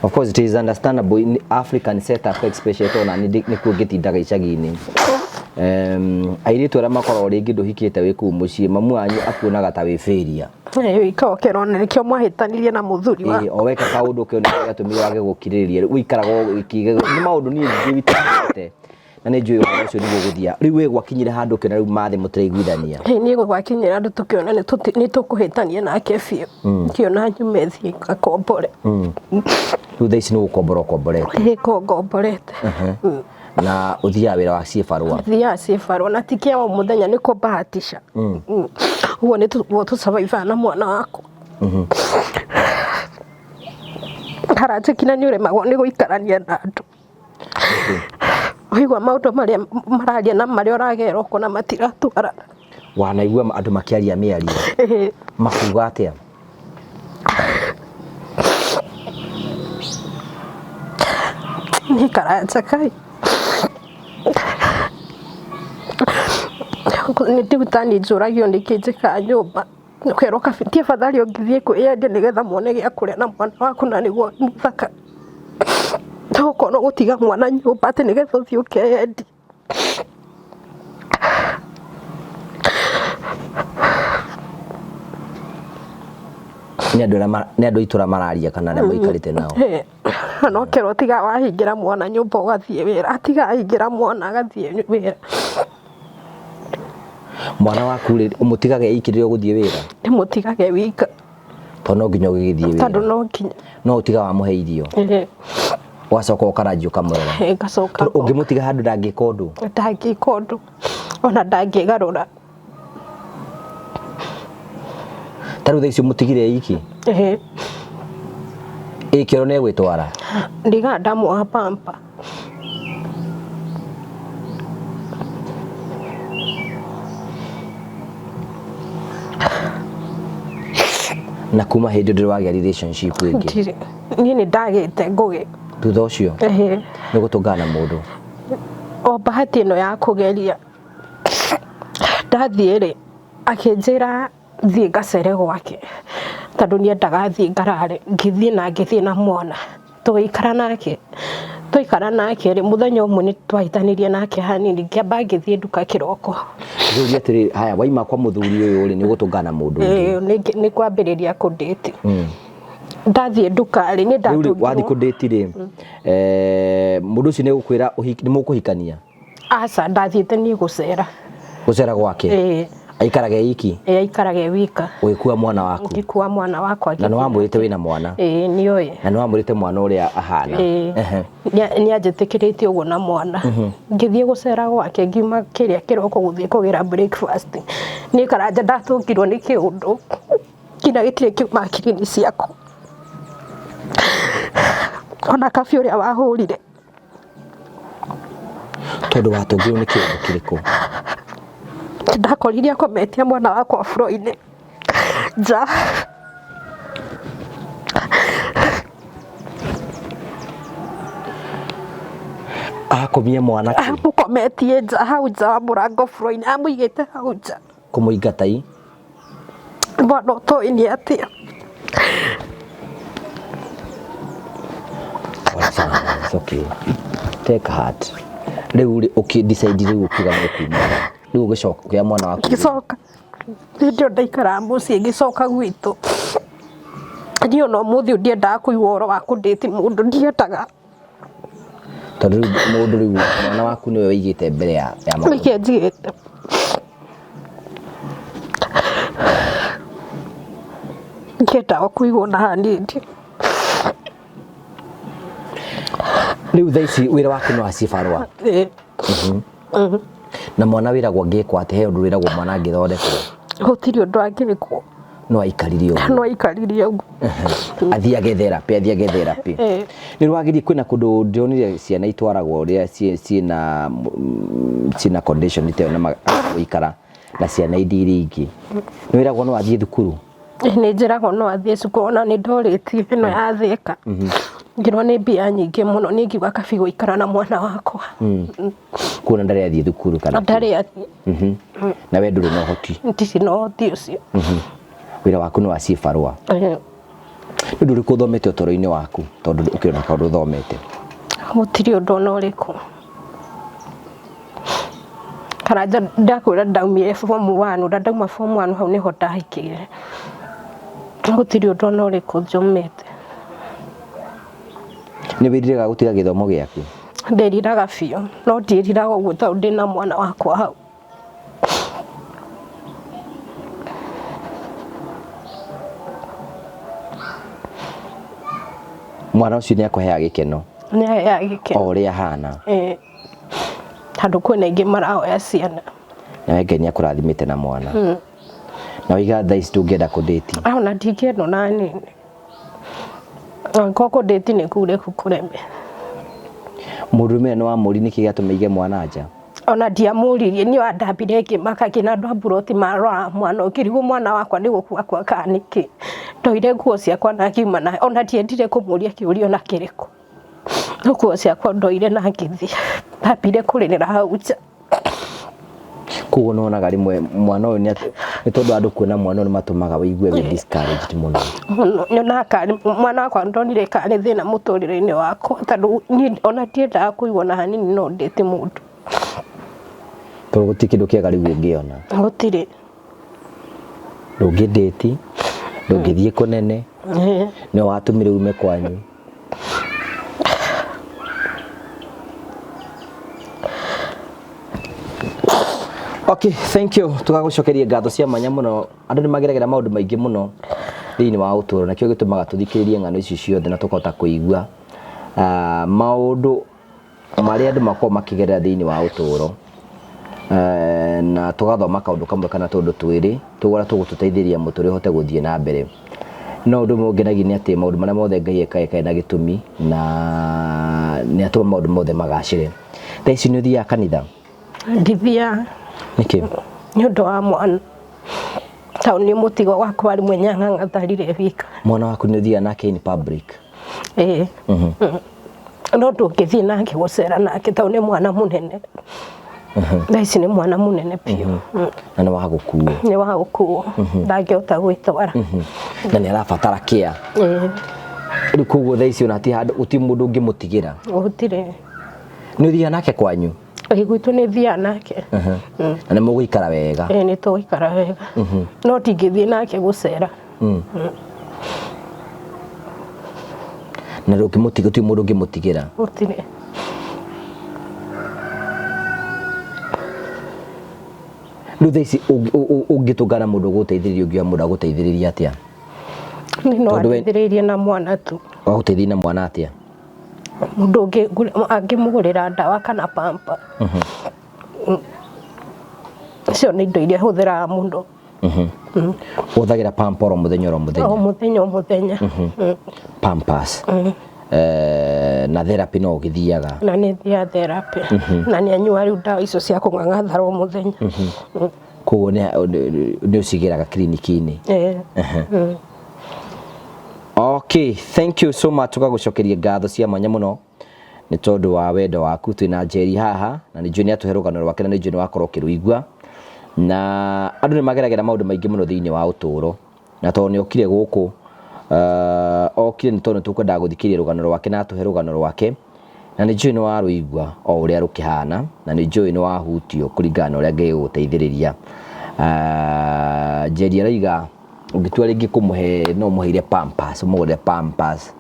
Of course it is understandable in African setup, especially tondũ nani nĩkuo ngĩtindaga icagi-inĩ. Airĩtu arĩa makoragwo rĩngĩ ndũhikĩte wĩ kũu mũciĩ, mamu wanyu akuonaga ta wĩ failure. Ũikaraga ũkerwo nĩkĩo mwahĩtanirie na mũthuri waku. O weka kaũndũ kĩo nĩkĩo gĩatũmire wage gũkirĩrĩria. Rĩu ũikaraga nĩ maũndũ niĩ ngĩwitĩte na nĩ njũĩ ũhoro ũcio nĩguo ũgũthiaga. Rĩu we gwakinyire handũ ũkĩona rĩu mathĩ mũtiraiguithania? Ĩĩ, niĩ gwakinyire handũ tũkĩona nĩ tũkũhĩtania nake biũ. Ngĩona nyume thiĩ ngakombore. Rĩu thaa ici nĩ gũkombora ũkomborete? Ĩĩ, ngomborete. Na ũthiaga wĩra wa ciĩbarũa? Thiaga ciĩbarũa na ti kĩa o mũthenya, nĩ kũbahatisha. Ũguo nĩguo tũcabaibaga na mwana wakwa. Karanjĩki na nĩ ũremagwo nĩ gũikarania na andũ. Waigua maũndũ marĩa mararia na marĩa ũragera ũkona matiratwarana. Wanaigua andũ makĩaria mĩario? Ĩĩ. Makiuga atĩa? Nĩ Karanja kai. Nĩ ndĩgũtani njũragio nĩkĩ njĩkaga nyũmba. Ũkerwo ti afadhali ũngĩthiĩ kwĩyendia nĩgetha muone gĩa kũrĩa na mwana waku na nĩguo mũthaka. Ũkorwo gũtiga mwana nyũmba atĩ nĩgetha ũthiĩ ũkeyendie. Nĩ andũ arĩa nĩ andũ a itũra mararia kana arĩa mũikarĩte nao? No kerwo tiga wahingĩra mwana nyũmba ũgathiĩ wĩra, tiga ahingĩra mwana agathiĩ wĩra. Mwana waku rĩ, ũmũtigaga e iki rĩrĩa ũgũthiĩ wĩra? Ndĩmũtigaga e wika. Tondũ no nginya ũgĩgĩthiĩ wĩra. Tondũ no nginya. No ũtiga wamũhe irio? Ĩĩ. Ũgacoka ũkaranjia ũkamũrora? Ĩĩ, ngacoka. Tondũ ũngĩmũtiga handũ ndangĩka ũndũ? Ndangĩka ũndũ, ona ndangĩgarũra. Ta rĩu thaa ici ũmũtigire e iki? Ĩĩ. Ĩ kĩoro nĩ egwĩtwara? Ndigaga ndamuoha pamper. Na kuma hĩndĩ ndũrĩ wagĩa relationship ĩngĩ? Ndirĩ. Niĩ nĩ ndagĩte ngũgĩ. Thutha ũcio? Ĩĩ. Nĩ gũtũngana na mũndũ? O bahati ĩno ya kũgeria. Ndathiĩ rĩ, akĩnjĩra thiĩ ngacere gwake tondũ nĩendaga thiĩ ngarare. Ngĩthiĩ na ngĩthiĩ na mwana. Tũgĩikara nake, twaikara nake rĩ, mũthenya ũmwe nĩ twahĩtanirie nake hanini, ngĩamba ngĩthiĩ nduka kĩroko. Ngũrie atĩrĩrĩ, haya waima kwa mũthuri ũyũ rĩ, nĩ ũgũtũngana na mũndũ ũngĩ? Ĩĩ, nĩ kwambĩrĩria kũndĩti. Ndathiĩ nduka rĩ, nĩ Rĩu rĩ, ndatũngirwo. wathiĩ kũndĩti rĩ, mũndũ ũcio nĩ egũkwĩra nĩ mũkũhikania? Aca, ndathiĩte niĩ gũcera. Gũcera gwake? Ĩĩ. Aikaraga e iki? Ĩĩ, aikaraga e wika. Ũgĩkua mwana waku? Ngĩkua mwana wakwa. Na nĩ wamwĩrĩte wĩna mwana? Ĩĩ, nĩoĩ. Na nĩ wamwĩrĩte mwana ũrĩa ahana? Ĩĩ. Nĩ anjĩtĩkĩrĩtie ũguo na mwana. Ngĩthiĩ gũcera gwake, ngiuma kĩrĩa kĩroko gũthiĩ kũgĩra breakfast. Niĩ Karanja ndatũngirwo nĩ kĩũndũ nginya gĩtirĩ kĩuma hakiri-inĩ ciakwa. Ona kabi ũrĩa wahũrire. Tondũ watũngirwo nĩ kĩũndũ kĩrĩkũ? Ndakorire akometie mwana wakwa floor-inĩ nja. Akomie mwana kũ? Amũkometie nja hau nja wa mũrango floor-inĩ, amũigĩte hau nja. Kũmũingata i? Mwana ũtoĩ nĩ atĩa. Pole sana, it's okay. Take heart. Rĩu rĩ ũkĩ decide rĩu ũkiuga nĩ ũkuuma. Rĩu ũgĩcoka ũkĩoya mwana waku. Ngĩcoka hĩndĩ ĩyo ndaikaraga mũciĩ ngĩcoka gwitũ. Niĩ ona ũmũthĩ ũyũ ndiendaga kũigua ũhoro wa kũndĩti mũndũ, ndiendaga. Tondũ rĩu mũndũ rĩu mwana waku nĩwe wĩigĩte mbere ya maũndũ. Nĩkĩo njigĩte. Ngĩendaga kũigwo na hanini. Rĩu thaa ici wĩra waku no acibarũa? Ĩĩ. Na mwana wĩragwo angĩkwo atĩ he ũndũ wĩragwo mwana angĩthondekwo? Gũtirĩ ũndũ angĩkwo. No aikarire ũguo? No aikarire ũguo. Athiage therapy, athiage therapy. Ĩĩ. Nĩ rwagĩrie kwĩna kũndũ ndĩronire ciana itwaragwo ũrĩa ciĩna ciĩna condition ta ĩyo na gũikara na ciana iria ingĩ. Nĩ wĩragwo no athiĩ thukuru? Nĩ njĩragwo no athiĩ cukuru, ona nĩ ndorĩtie ĩno ya Thĩka, ngĩrwo nĩ mbia nyingĩ mũno, niĩ ngiuga kabi gũikara na mwana wakwa. Kuona ndarĩ athiĩ thukuru kana kĩ? Ndarĩ athiĩ. Na we ndũrĩ na ũhoti? Ndirĩ na ũhoti ũcio. Wĩra waku nĩ wa cibarũa? Ĩĩ. Nĩ ũndũ ũrĩkũ ũthomete ũtũũro-inĩ waku tondũ ũkĩrĩ na kaũndũ ũthomete? Gũtirĩ ũndũ ona ũrĩkũ. Karanja ndakwĩra ndaumire form one, na ndauma form one hau nĩho ndahikĩire. Gũtirĩ ũndũ ona ũrĩkũ thomete. Nĩ wĩriraga gũtiga gĩthomo gĩaku? Ndĩriraga biũ, no ndiĩriraga ũguo tondũ ndĩna mwana wakwa hau. Mwana ũcio nĩ akũheaga gĩkeno? Nĩ aheaga gĩkeno. O ũrĩa ahana? Ĩĩ. Tondũ kwĩna aingĩ marahoya ciana. Nawe Ngai nĩ akũrathimĩte na mwana. Na waiga thaa ici ndũngĩenda kũndĩti? Ona ndingĩenda ona hanini. Angĩkorwo kũndĩti nĩ kure kũreme. Mũndũrũme nĩ wamũri nĩkĩ gĩatũma aige mwana nja? Ona ndiamũririe, niĩ wandambire ngĩmaka nginya andũ a mburoti marora mwana ũngĩrigwo mwana wakwa nĩ gũkua akua kana nĩkĩ. Ndoire nguo ciakwa na ngiuma nayo, ona ndiendire kũmũria kĩũria ona kĩrĩkũ. No nguo ciakwa ndoire na ngĩthiĩ, ndambire kũrĩrĩra hau nja. Koguo nĩ wonaga rĩmwe mwana ũyũ nĩ tondũ andũ kuona mwana ũyũ nĩ matũmaga wĩigue wĩ discouraged mũno. Mũno, nyonaga karĩ mwana wakwa ndonire karĩ thĩna mũtũrĩre-inĩ wakwa tondũ niĩ ona ndiendaga kũigua ona hanini no ndĩte mũndũ. Tondũ gũtirĩ kĩndũ kĩega rĩu ũngĩona. Gũtirĩ. Ndũngĩ date, ndũngĩthiĩ kũnene, nĩwe watũmire ume kwanyu. Okay, thank you. Tũgagũcokeria ngatho cia mwanya mũno. Andũ nĩ mageragĩra maũndũ maingĩ mũno thĩinĩ wa ũtũũro na kĩo gĩtũmaga tũthikĩrĩrie ng'ano ici ciothe na tũkahota kũigua maũndũ marĩa andũ makoragwo makĩgerera thĩinĩ wa ũtũũro. Na tũgathoma kaũndũ kamwe kana tũũndũ twĩrĩ tũrĩa tũgũtũteithĩrĩria mũtũrĩre ũhote gũthiĩ na mbere. No ũndũ ũmwe ũngenagia nĩ atĩ maũndũ marĩa mothe Ngai ekaga ekaga na gĩtũmi na nĩ atũma maũndũ mothe magacĩre. Thaa ici nĩ ũthiaga kanitha? Ndithiaga. Nĩkĩ? Nĩ ũndũ wa mwana. Tondũ nĩ mũtigo wakwa rĩmwe nyang'ang'atharire wika. Mwana waku nĩ ũthiaga nake in public? Ĩĩ. No ndũngĩthiĩ nake gũcera nake tondũ nĩ mwana mũnene. Thaa ici nĩ mwana mũnene biũ. Na nĩ wa gũkuo? Nĩ wa gũkuo. Ndangĩhota gwĩtwara. Na nĩ arabatara care? Ĩĩ. Rĩu koguo thaa ici ona hatirĩ handũ, gũtirĩ mũndũ ũngĩmũtigĩra? Gũtirĩ. Nĩ ũthiaga nake kwanyu? Ĩĩ gwitũ nĩ thiaga nake. Na nĩ mũgũikara wega? Ĩĩ nĩ tũgũikara wega. No ndingĩthiĩ nake gũcera. Na ndũngĩmũtiga, gũtirĩ mũndũ ũngĩmũtigĩra? Gũtirĩ. Rĩu thaa ici ũngĩtũngana mũndũ ũgũteithĩrĩria ũngiuga mũndũ agũteithĩrĩria atĩa? Niĩ no Tondũ we- andeithĩrĩirie na mwana tu. Agũteithĩrĩria na mwana atĩa? Mũndũ ũngĩ angĩmũgũrĩra ndawa kana pamper. Icio nĩ indo iria hũthĩraga mũno. Ũhũthagĩra pamper oro mũthenya oro mũthenya? O mũthenya o mũthenya. Pampers. Na therapy no ũgĩthiaga? Na nĩ thiaga therapy. Na nĩ anyuaga rĩu ndawa icio cia kũng'ang'athara o mũthenya. Koguo nĩ ũcigĩraga kiriniki-inĩ? Ĩĩ. Okay, thank you so much. Tũgagũcokeria ngatho cia mwanya mũno nĩ tondũ wa wendo waku. Twĩna Njeri haha na nĩ njũĩ nĩ atũhe rũgano rwake na nĩ njũĩ nĩ wakorwo ũkĩrũigua. Na andũ nĩ mageragĩra maũndũ maingĩ mũno thĩinĩ wa ũtũũro, na tondũ nĩ okire gũkũ, okire nĩ tondũ nĩ tũkwendaga gũthikĩrĩria rũgano rwake na atũhe rũgano rwake, na nĩ njũĩ nĩ warũigua o ũrĩa rũkĩhana, na nĩ njũĩ nĩ wahutio kũringana na ũrĩa Ngai egũgũteithĩrĩria. Njeri arauga ũngĩtua rĩngĩ kũmũhe no ũmũheire pampers, ũmũgũrĩre pampers,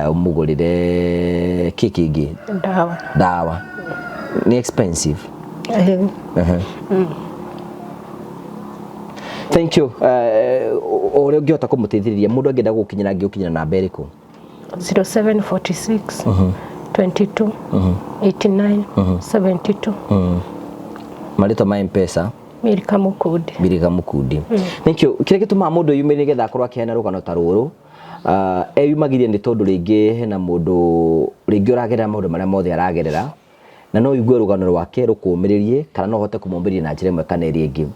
ũmũgũrĩre kĩ kĩngĩ? Ndawa. Ndawa. Nĩ expensive. Thank you. O ũrĩa ũngĩhota kũmũteithĩrĩria mũndũ angĩenda gũkinyĩra, angĩgũkinyĩra namba ĩrĩkũ? 0746 22 89 72. Marĩtwa ma Mpesa? Milka Mukundi. Milka Mukundi. Thank you. Kĩrĩa gĩtũmaga mũndũ eyumĩrie nĩgetha akorwo akĩheana rũgano ta rũrũ, eyumagĩria nĩ tondũ rĩngĩ hena mũndũ rĩngĩ ũragerera maũndũ marĩa mothe aragerera, na no ũigue rũgano rwake rũkũmĩrĩrie kana no ũhote kũmũmĩrĩria na njĩra ĩmwe kana ĩrĩa ĩngĩ.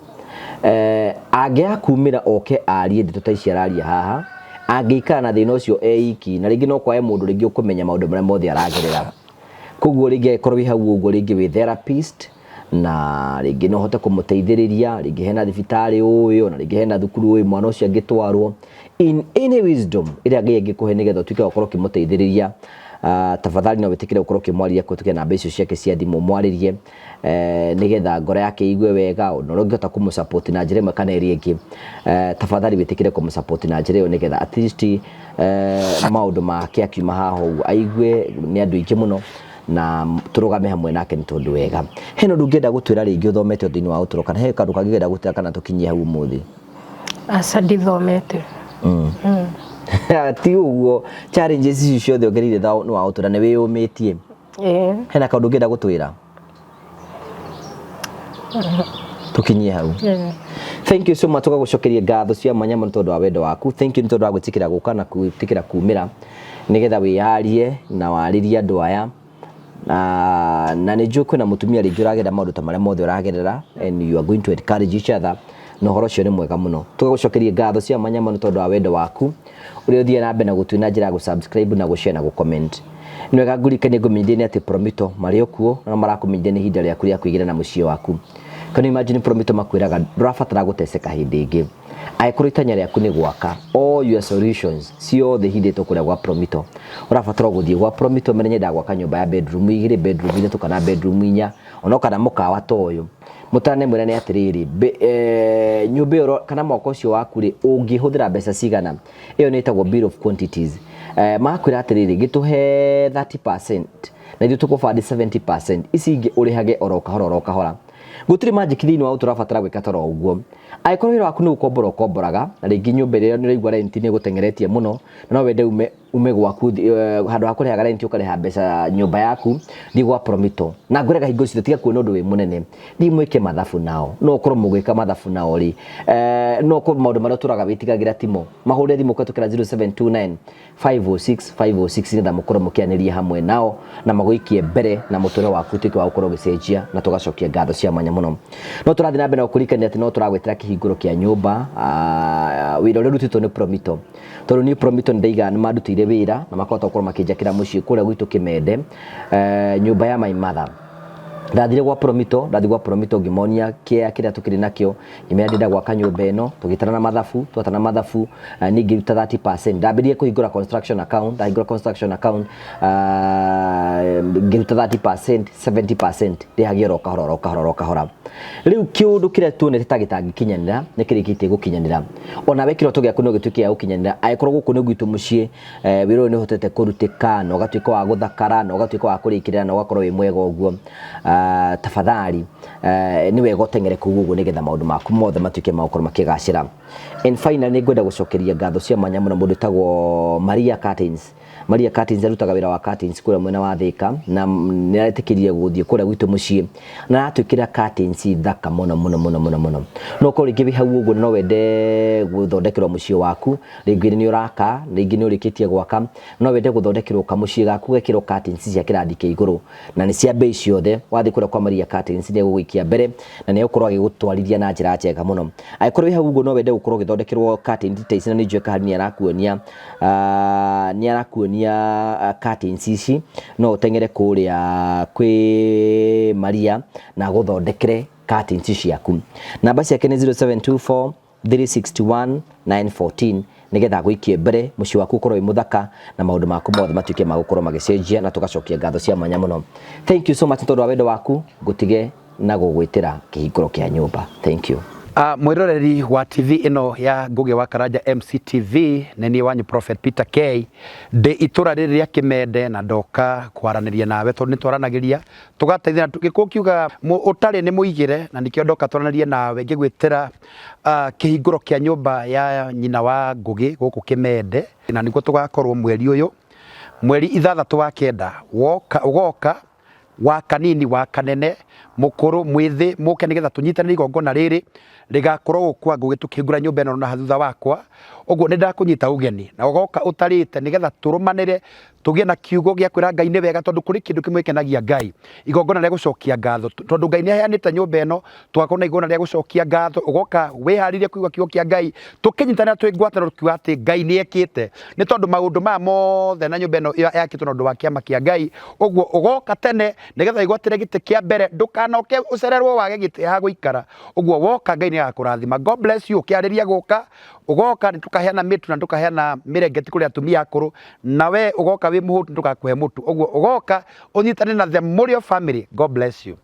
Angĩaga kumĩra oke arie ndeto ta ici araria haha, angĩikara na thĩna ũcio eiki, na rĩngĩ no kwage mũndũ rĩngĩ ũkũmenya maũndũ marĩa mothe aragerera. Koguo rĩngĩ angĩkorwo wĩ hau ũguo, rĩngĩ wĩ therapist, na rĩngĩ no ũhote kũmũteithĩrĩria, rĩngĩ hena thibitarĩ ũĩ, ona rĩngĩ hena thukuru ũĩ mwana ũcio angĩtwarwo, in any wisdom ĩrĩa Ngai angĩkũhe nĩgetha ũtuĩke wa gũkorwo ũkĩmũteithĩrĩria, tafadhali no wĩtĩkĩre gũkorwo ũkĩmwarĩria kũhĩtũkĩra namba icio ciake cia thimũ, mwarĩrie nĩgetha ngoro yake ĩigue wega, ona ũrĩa ũngĩhota kũmũsupport na njĩra ĩmwe kana ĩrĩa ĩngĩ, tafadhali wĩtĩkĩre kũmũsupport na njĩra ĩyo nĩgetha at least maũndũ make akiuma haha ũguo aigue nĩ andũ aingĩ mũno na tũrũgame hamwe nake nĩ tondũ wega. Hena ũndũ ũngĩenda gũtwĩra rĩngĩ ũthomete thĩinĩ wa ũtũũro, kana he kaũndũ kangĩ ũngĩenda gũtwĩra kana tũkinyie hau ũmũthĩ? Aca, ndithomete. Ti ũguo, challenges ici ciothe ũgereire thĩinĩ wa ũtũũro nĩ wĩyũmĩtie? Ĩĩ. Hena kaũndũ ũngĩenda gũtwĩra tũkinyie hau? Ĩĩ. Thank you so much. Tũgagũcokeria ngatho cia mwanya mũno tondũ wa wendo waku. Thank you nĩ tondũ wa gwĩtĩkĩra gũka na gwĩtĩkĩra kumĩra nĩgetha wĩyarie na warĩrie andũ aya, na nĩ njũĩ kwĩna mũtumia rĩngĩ ũragerera maũndũ ta marĩa mothe ũragerera, and you are going to encourage each other, na ũhoro ũcio nĩ mwega mũno. Tũgagũcokeria ngatho cia mwanya mũno tondũ wa wendo waku ũrĩa ũthiaga na mbere na gũtui na njĩra ya gũ-subscribe na gũ-share na gũ-comment. Nĩ wega ngũririkanie, ngũmenyithie nĩ atĩ Promito marĩ o kuo na marakũmenyithia nĩ ihinda rĩaku rĩa kwĩgĩra na mũciĩ waku. Can you imagine, Promito makwĩraga ndũrabatara gũteceka hĩndĩ ĩngĩ angĩkorwo itanya rĩaku nĩ gwaka. All your solutions ciothe hithĩtwo kũrĩa gwa Promito. Ũrabatara gũthiĩ gwa Promito menye nyendaga gwaka nyũmba ya bedroom igĩrĩ, bedroom ithatũ kana bedroom inya, ona kana mũkawa ta ũyũ. Mũtane mwĩrane atĩrĩrĩ, nyũmba ĩyo kana mwako ũcio waku rĩ, ũngĩhũthĩra mbeca cigana? Ĩyo nĩ ĩtagwo bill of quantities. Makwĩra atĩrĩrĩ, gĩtũhe 30% na ithuĩ tũkũbandi 70%, ici ingĩ ũrĩhage oro kahora oro kahora. Gũtirĩ magic thĩinĩ wa ũtũrabatara gwĩka toro ũguo. Angĩkorwo wĩra waku nĩ gũkombora ũkomboraga, na rĩngĩ nyũmba ĩrĩa nĩ ũraigua rent nĩ ĩgũteng'eretie mũno, na no wende ume gwaku, handũ ha kũrĩhaga rent ũkarĩha mbeca nyũmba yaku, thiĩ gwa Promito. Na ngwĩraga hingo ciothe, tiga kuona ũndũ wĩ mũnene, thiĩ mwĩke mathabu nao. No ũkorwo mũgĩka mathabu nao rĩ, no ũkorwo maũndũ marĩa ũtũraga wĩtigagĩra timo. Mahũrĩre thimũ kũhetũkĩra 0729 506 506 nĩgetha mũkorwo mũkĩanĩria hamwe nao na magũikie mbere na mũtũrĩre waku ũtuĩke wa gũkorwo ũgĩcenjia, na tũgacokia ngatho cia mwanya mũno. No tũrathiĩ na mbere na gũkũririkania atĩ no tũragwĩtĩra kĩhingũro kĩa nyũmba, wĩra ũrĩa ũrutĩtwo nĩ Promito, tondũ niĩ Promito nĩ ndaiga nĩ mandutĩire wĩra na makahota gũkorwo makĩnjakĩra mũciĩ kũrĩa gwitũ Kĩmende, nyũmba ya my mother. Ndathire gwa Promito, ndathiĩ gwa Promito ngĩmonia kĩa kĩrĩa tũkĩrĩ nakĩo, ngĩmera ndĩrenda gwaka nyũmba ĩno, tũgĩtarana mathabu, twatana mathabu, niĩ ngĩruta 30%. Ndambĩrĩirie kũhingũra construction account, ndahingũra construction account, ngĩruta 30%, 70% ndĩhagia oro kahora oro kahora oro kahora. Rĩu kĩũndũ kĩrĩa tuonete ta gĩtangĩkinyanĩra nĩ kĩrĩkĩtie gũkinyanĩra. Onawe kĩroto gĩaku no gĩtuĩke gĩa gũkinyanĩra angĩkorwo gũkũ nĩ gwitũ mũciĩ, wĩra ũyũ nĩ ũhotete kũrutĩka na ũgatuĩka wa gũthakara na ũgatuĩka wa kũrĩkĩrĩra na ũgakorwo wĩ mwega ũguo. Tafadhali, nĩ wega ũteng'ere kũu ũguo nĩgetha maũndũ maku mothe matuĩke ma gũkorwo makĩgacĩra. And finally, nĩ ngwenda gũcokeria ngatho cia mwanya mũno mũndũ wĩtagwo Maria Curtains. Maria Curtains arutaga wĩra wa curtains kũrĩa mwena wa Thika, na nĩ aretĩkĩria gũthiĩ kũrĩa gwitũ mũciĩ na aratwĩkĩra curtains thaka mũno mũno mũno mũno mũno. No ũkorwo rĩngĩ wĩ hau ũguo no wende gũthondekerwo mũciĩ waku, rĩngĩ nĩ ũraka, rĩngĩ nĩ ũrĩkĩtie gwaka, no wende gũthondekerwo kamũciĩ gaku gekĩrwo curtains cia kĩrathi kĩa igũrũ na nĩ cia bei ciothe. Wathiĩ kũrĩa kwa Maria Curtains nĩ egũgũikia mbere na nĩ egũkorwo agĩgũtwarithia na njĩra njega mũno. Angĩkorwo wĩ hau ũguo no wende gũkorwo ũgĩthondekerwo curtain ta ici, na nĩ njũĩ Kahari nĩ arakuonia curtains ici, no ũteng'ere kũrĩa kwĩ Maria na agũthondekere curtains ciaku. Namba ciake nĩ 0724 361 914 nigetha agũikie mbere, mũciĩ waku ũkorwo wĩ mũthaka na maũndũ maku mothe matuĩke ma gũkorwo magĩcenjia, na tũgacokia ngatho cia mwanya mũno. Thank you so much nĩ tondũ wa wendo waku. Ngũtige na gũgwĩtĩra kĩhingũro kĩa nyũmba. Thank you. Mwĩroreri wa TV ĩno ya Ngũgĩ wa Karanja MCTV, nĩ niĩ wanyu Prophet Peter K, ndĩ itũra rĩrĩ rĩa Kĩmende na ndoka kwaranĩria nawe tondũ nĩ twaranagĩria tũgateithana. Gĩkũyũ kiuga ũtarĩ nĩ mũigĩre, na nĩkĩo ndoka twaranĩrie nawe ngĩgwĩtĩra kĩhingũro kĩa nyũmba ya nyina wa Ngũgĩ gũkũ Kĩmende, na nĩguo tũgakorwo mweri ũyũ, mweri 6 wa 9, woka ũgoka wa kanini wa kanene, mũkũrũ mwĩthĩ, mũke nĩgetha tũnyitanĩre igongona rĩrĩ rĩgakorwo gũkũ kwa Ngũgĩ tũkĩhingũra nyũmba ĩno na thutha wakwa. Ũguo nĩ ndakũnyita ũgeni na ũgoka ũtarĩte nĩgetha tũrũmanĩre, tũgĩe na kiugo gĩa kwĩra Ngai nĩ wega, tondũ kũrĩ kĩndũ kĩmwe gĩkenagia Ngai, igongona rĩa gũcokia ngatho. Tondũ Ngai nĩ aheanĩte nyũmba ĩno, tũgakorwo na igongona rĩa gũcokia ngatho. Ũgoka wĩharĩirie kũigua kiugo kĩa Ngai, tũkĩnyitanĩra twĩ ngwatanĩro tukiuga atĩ Ngai nĩ ekĩte, nĩ tondũ maũndũ maya mothe na nyũmba ĩno yakĩtwo na ũndũ wa kĩama kĩa Ngai. Ũguo ũgoka tene nĩgetha wĩgwatĩre gĩtĩ kĩa mbere, ndũkanoke ũcererwo wage gĩtĩ ha gũikara. Ũguo woka Ngai nĩ agakũrathima. God bless you. Ũkĩarĩria gũka, ũgoka nĩ tũkaheana mĩtu na tũkaheana mĩrengeti kũrĩ atumia akũrũ, na we ũgoka wĩ mũhũtu nĩ tũgakũhe mũtu. Ũguo ũgoka ũnyitane na the Mũrĩo family. God bless you.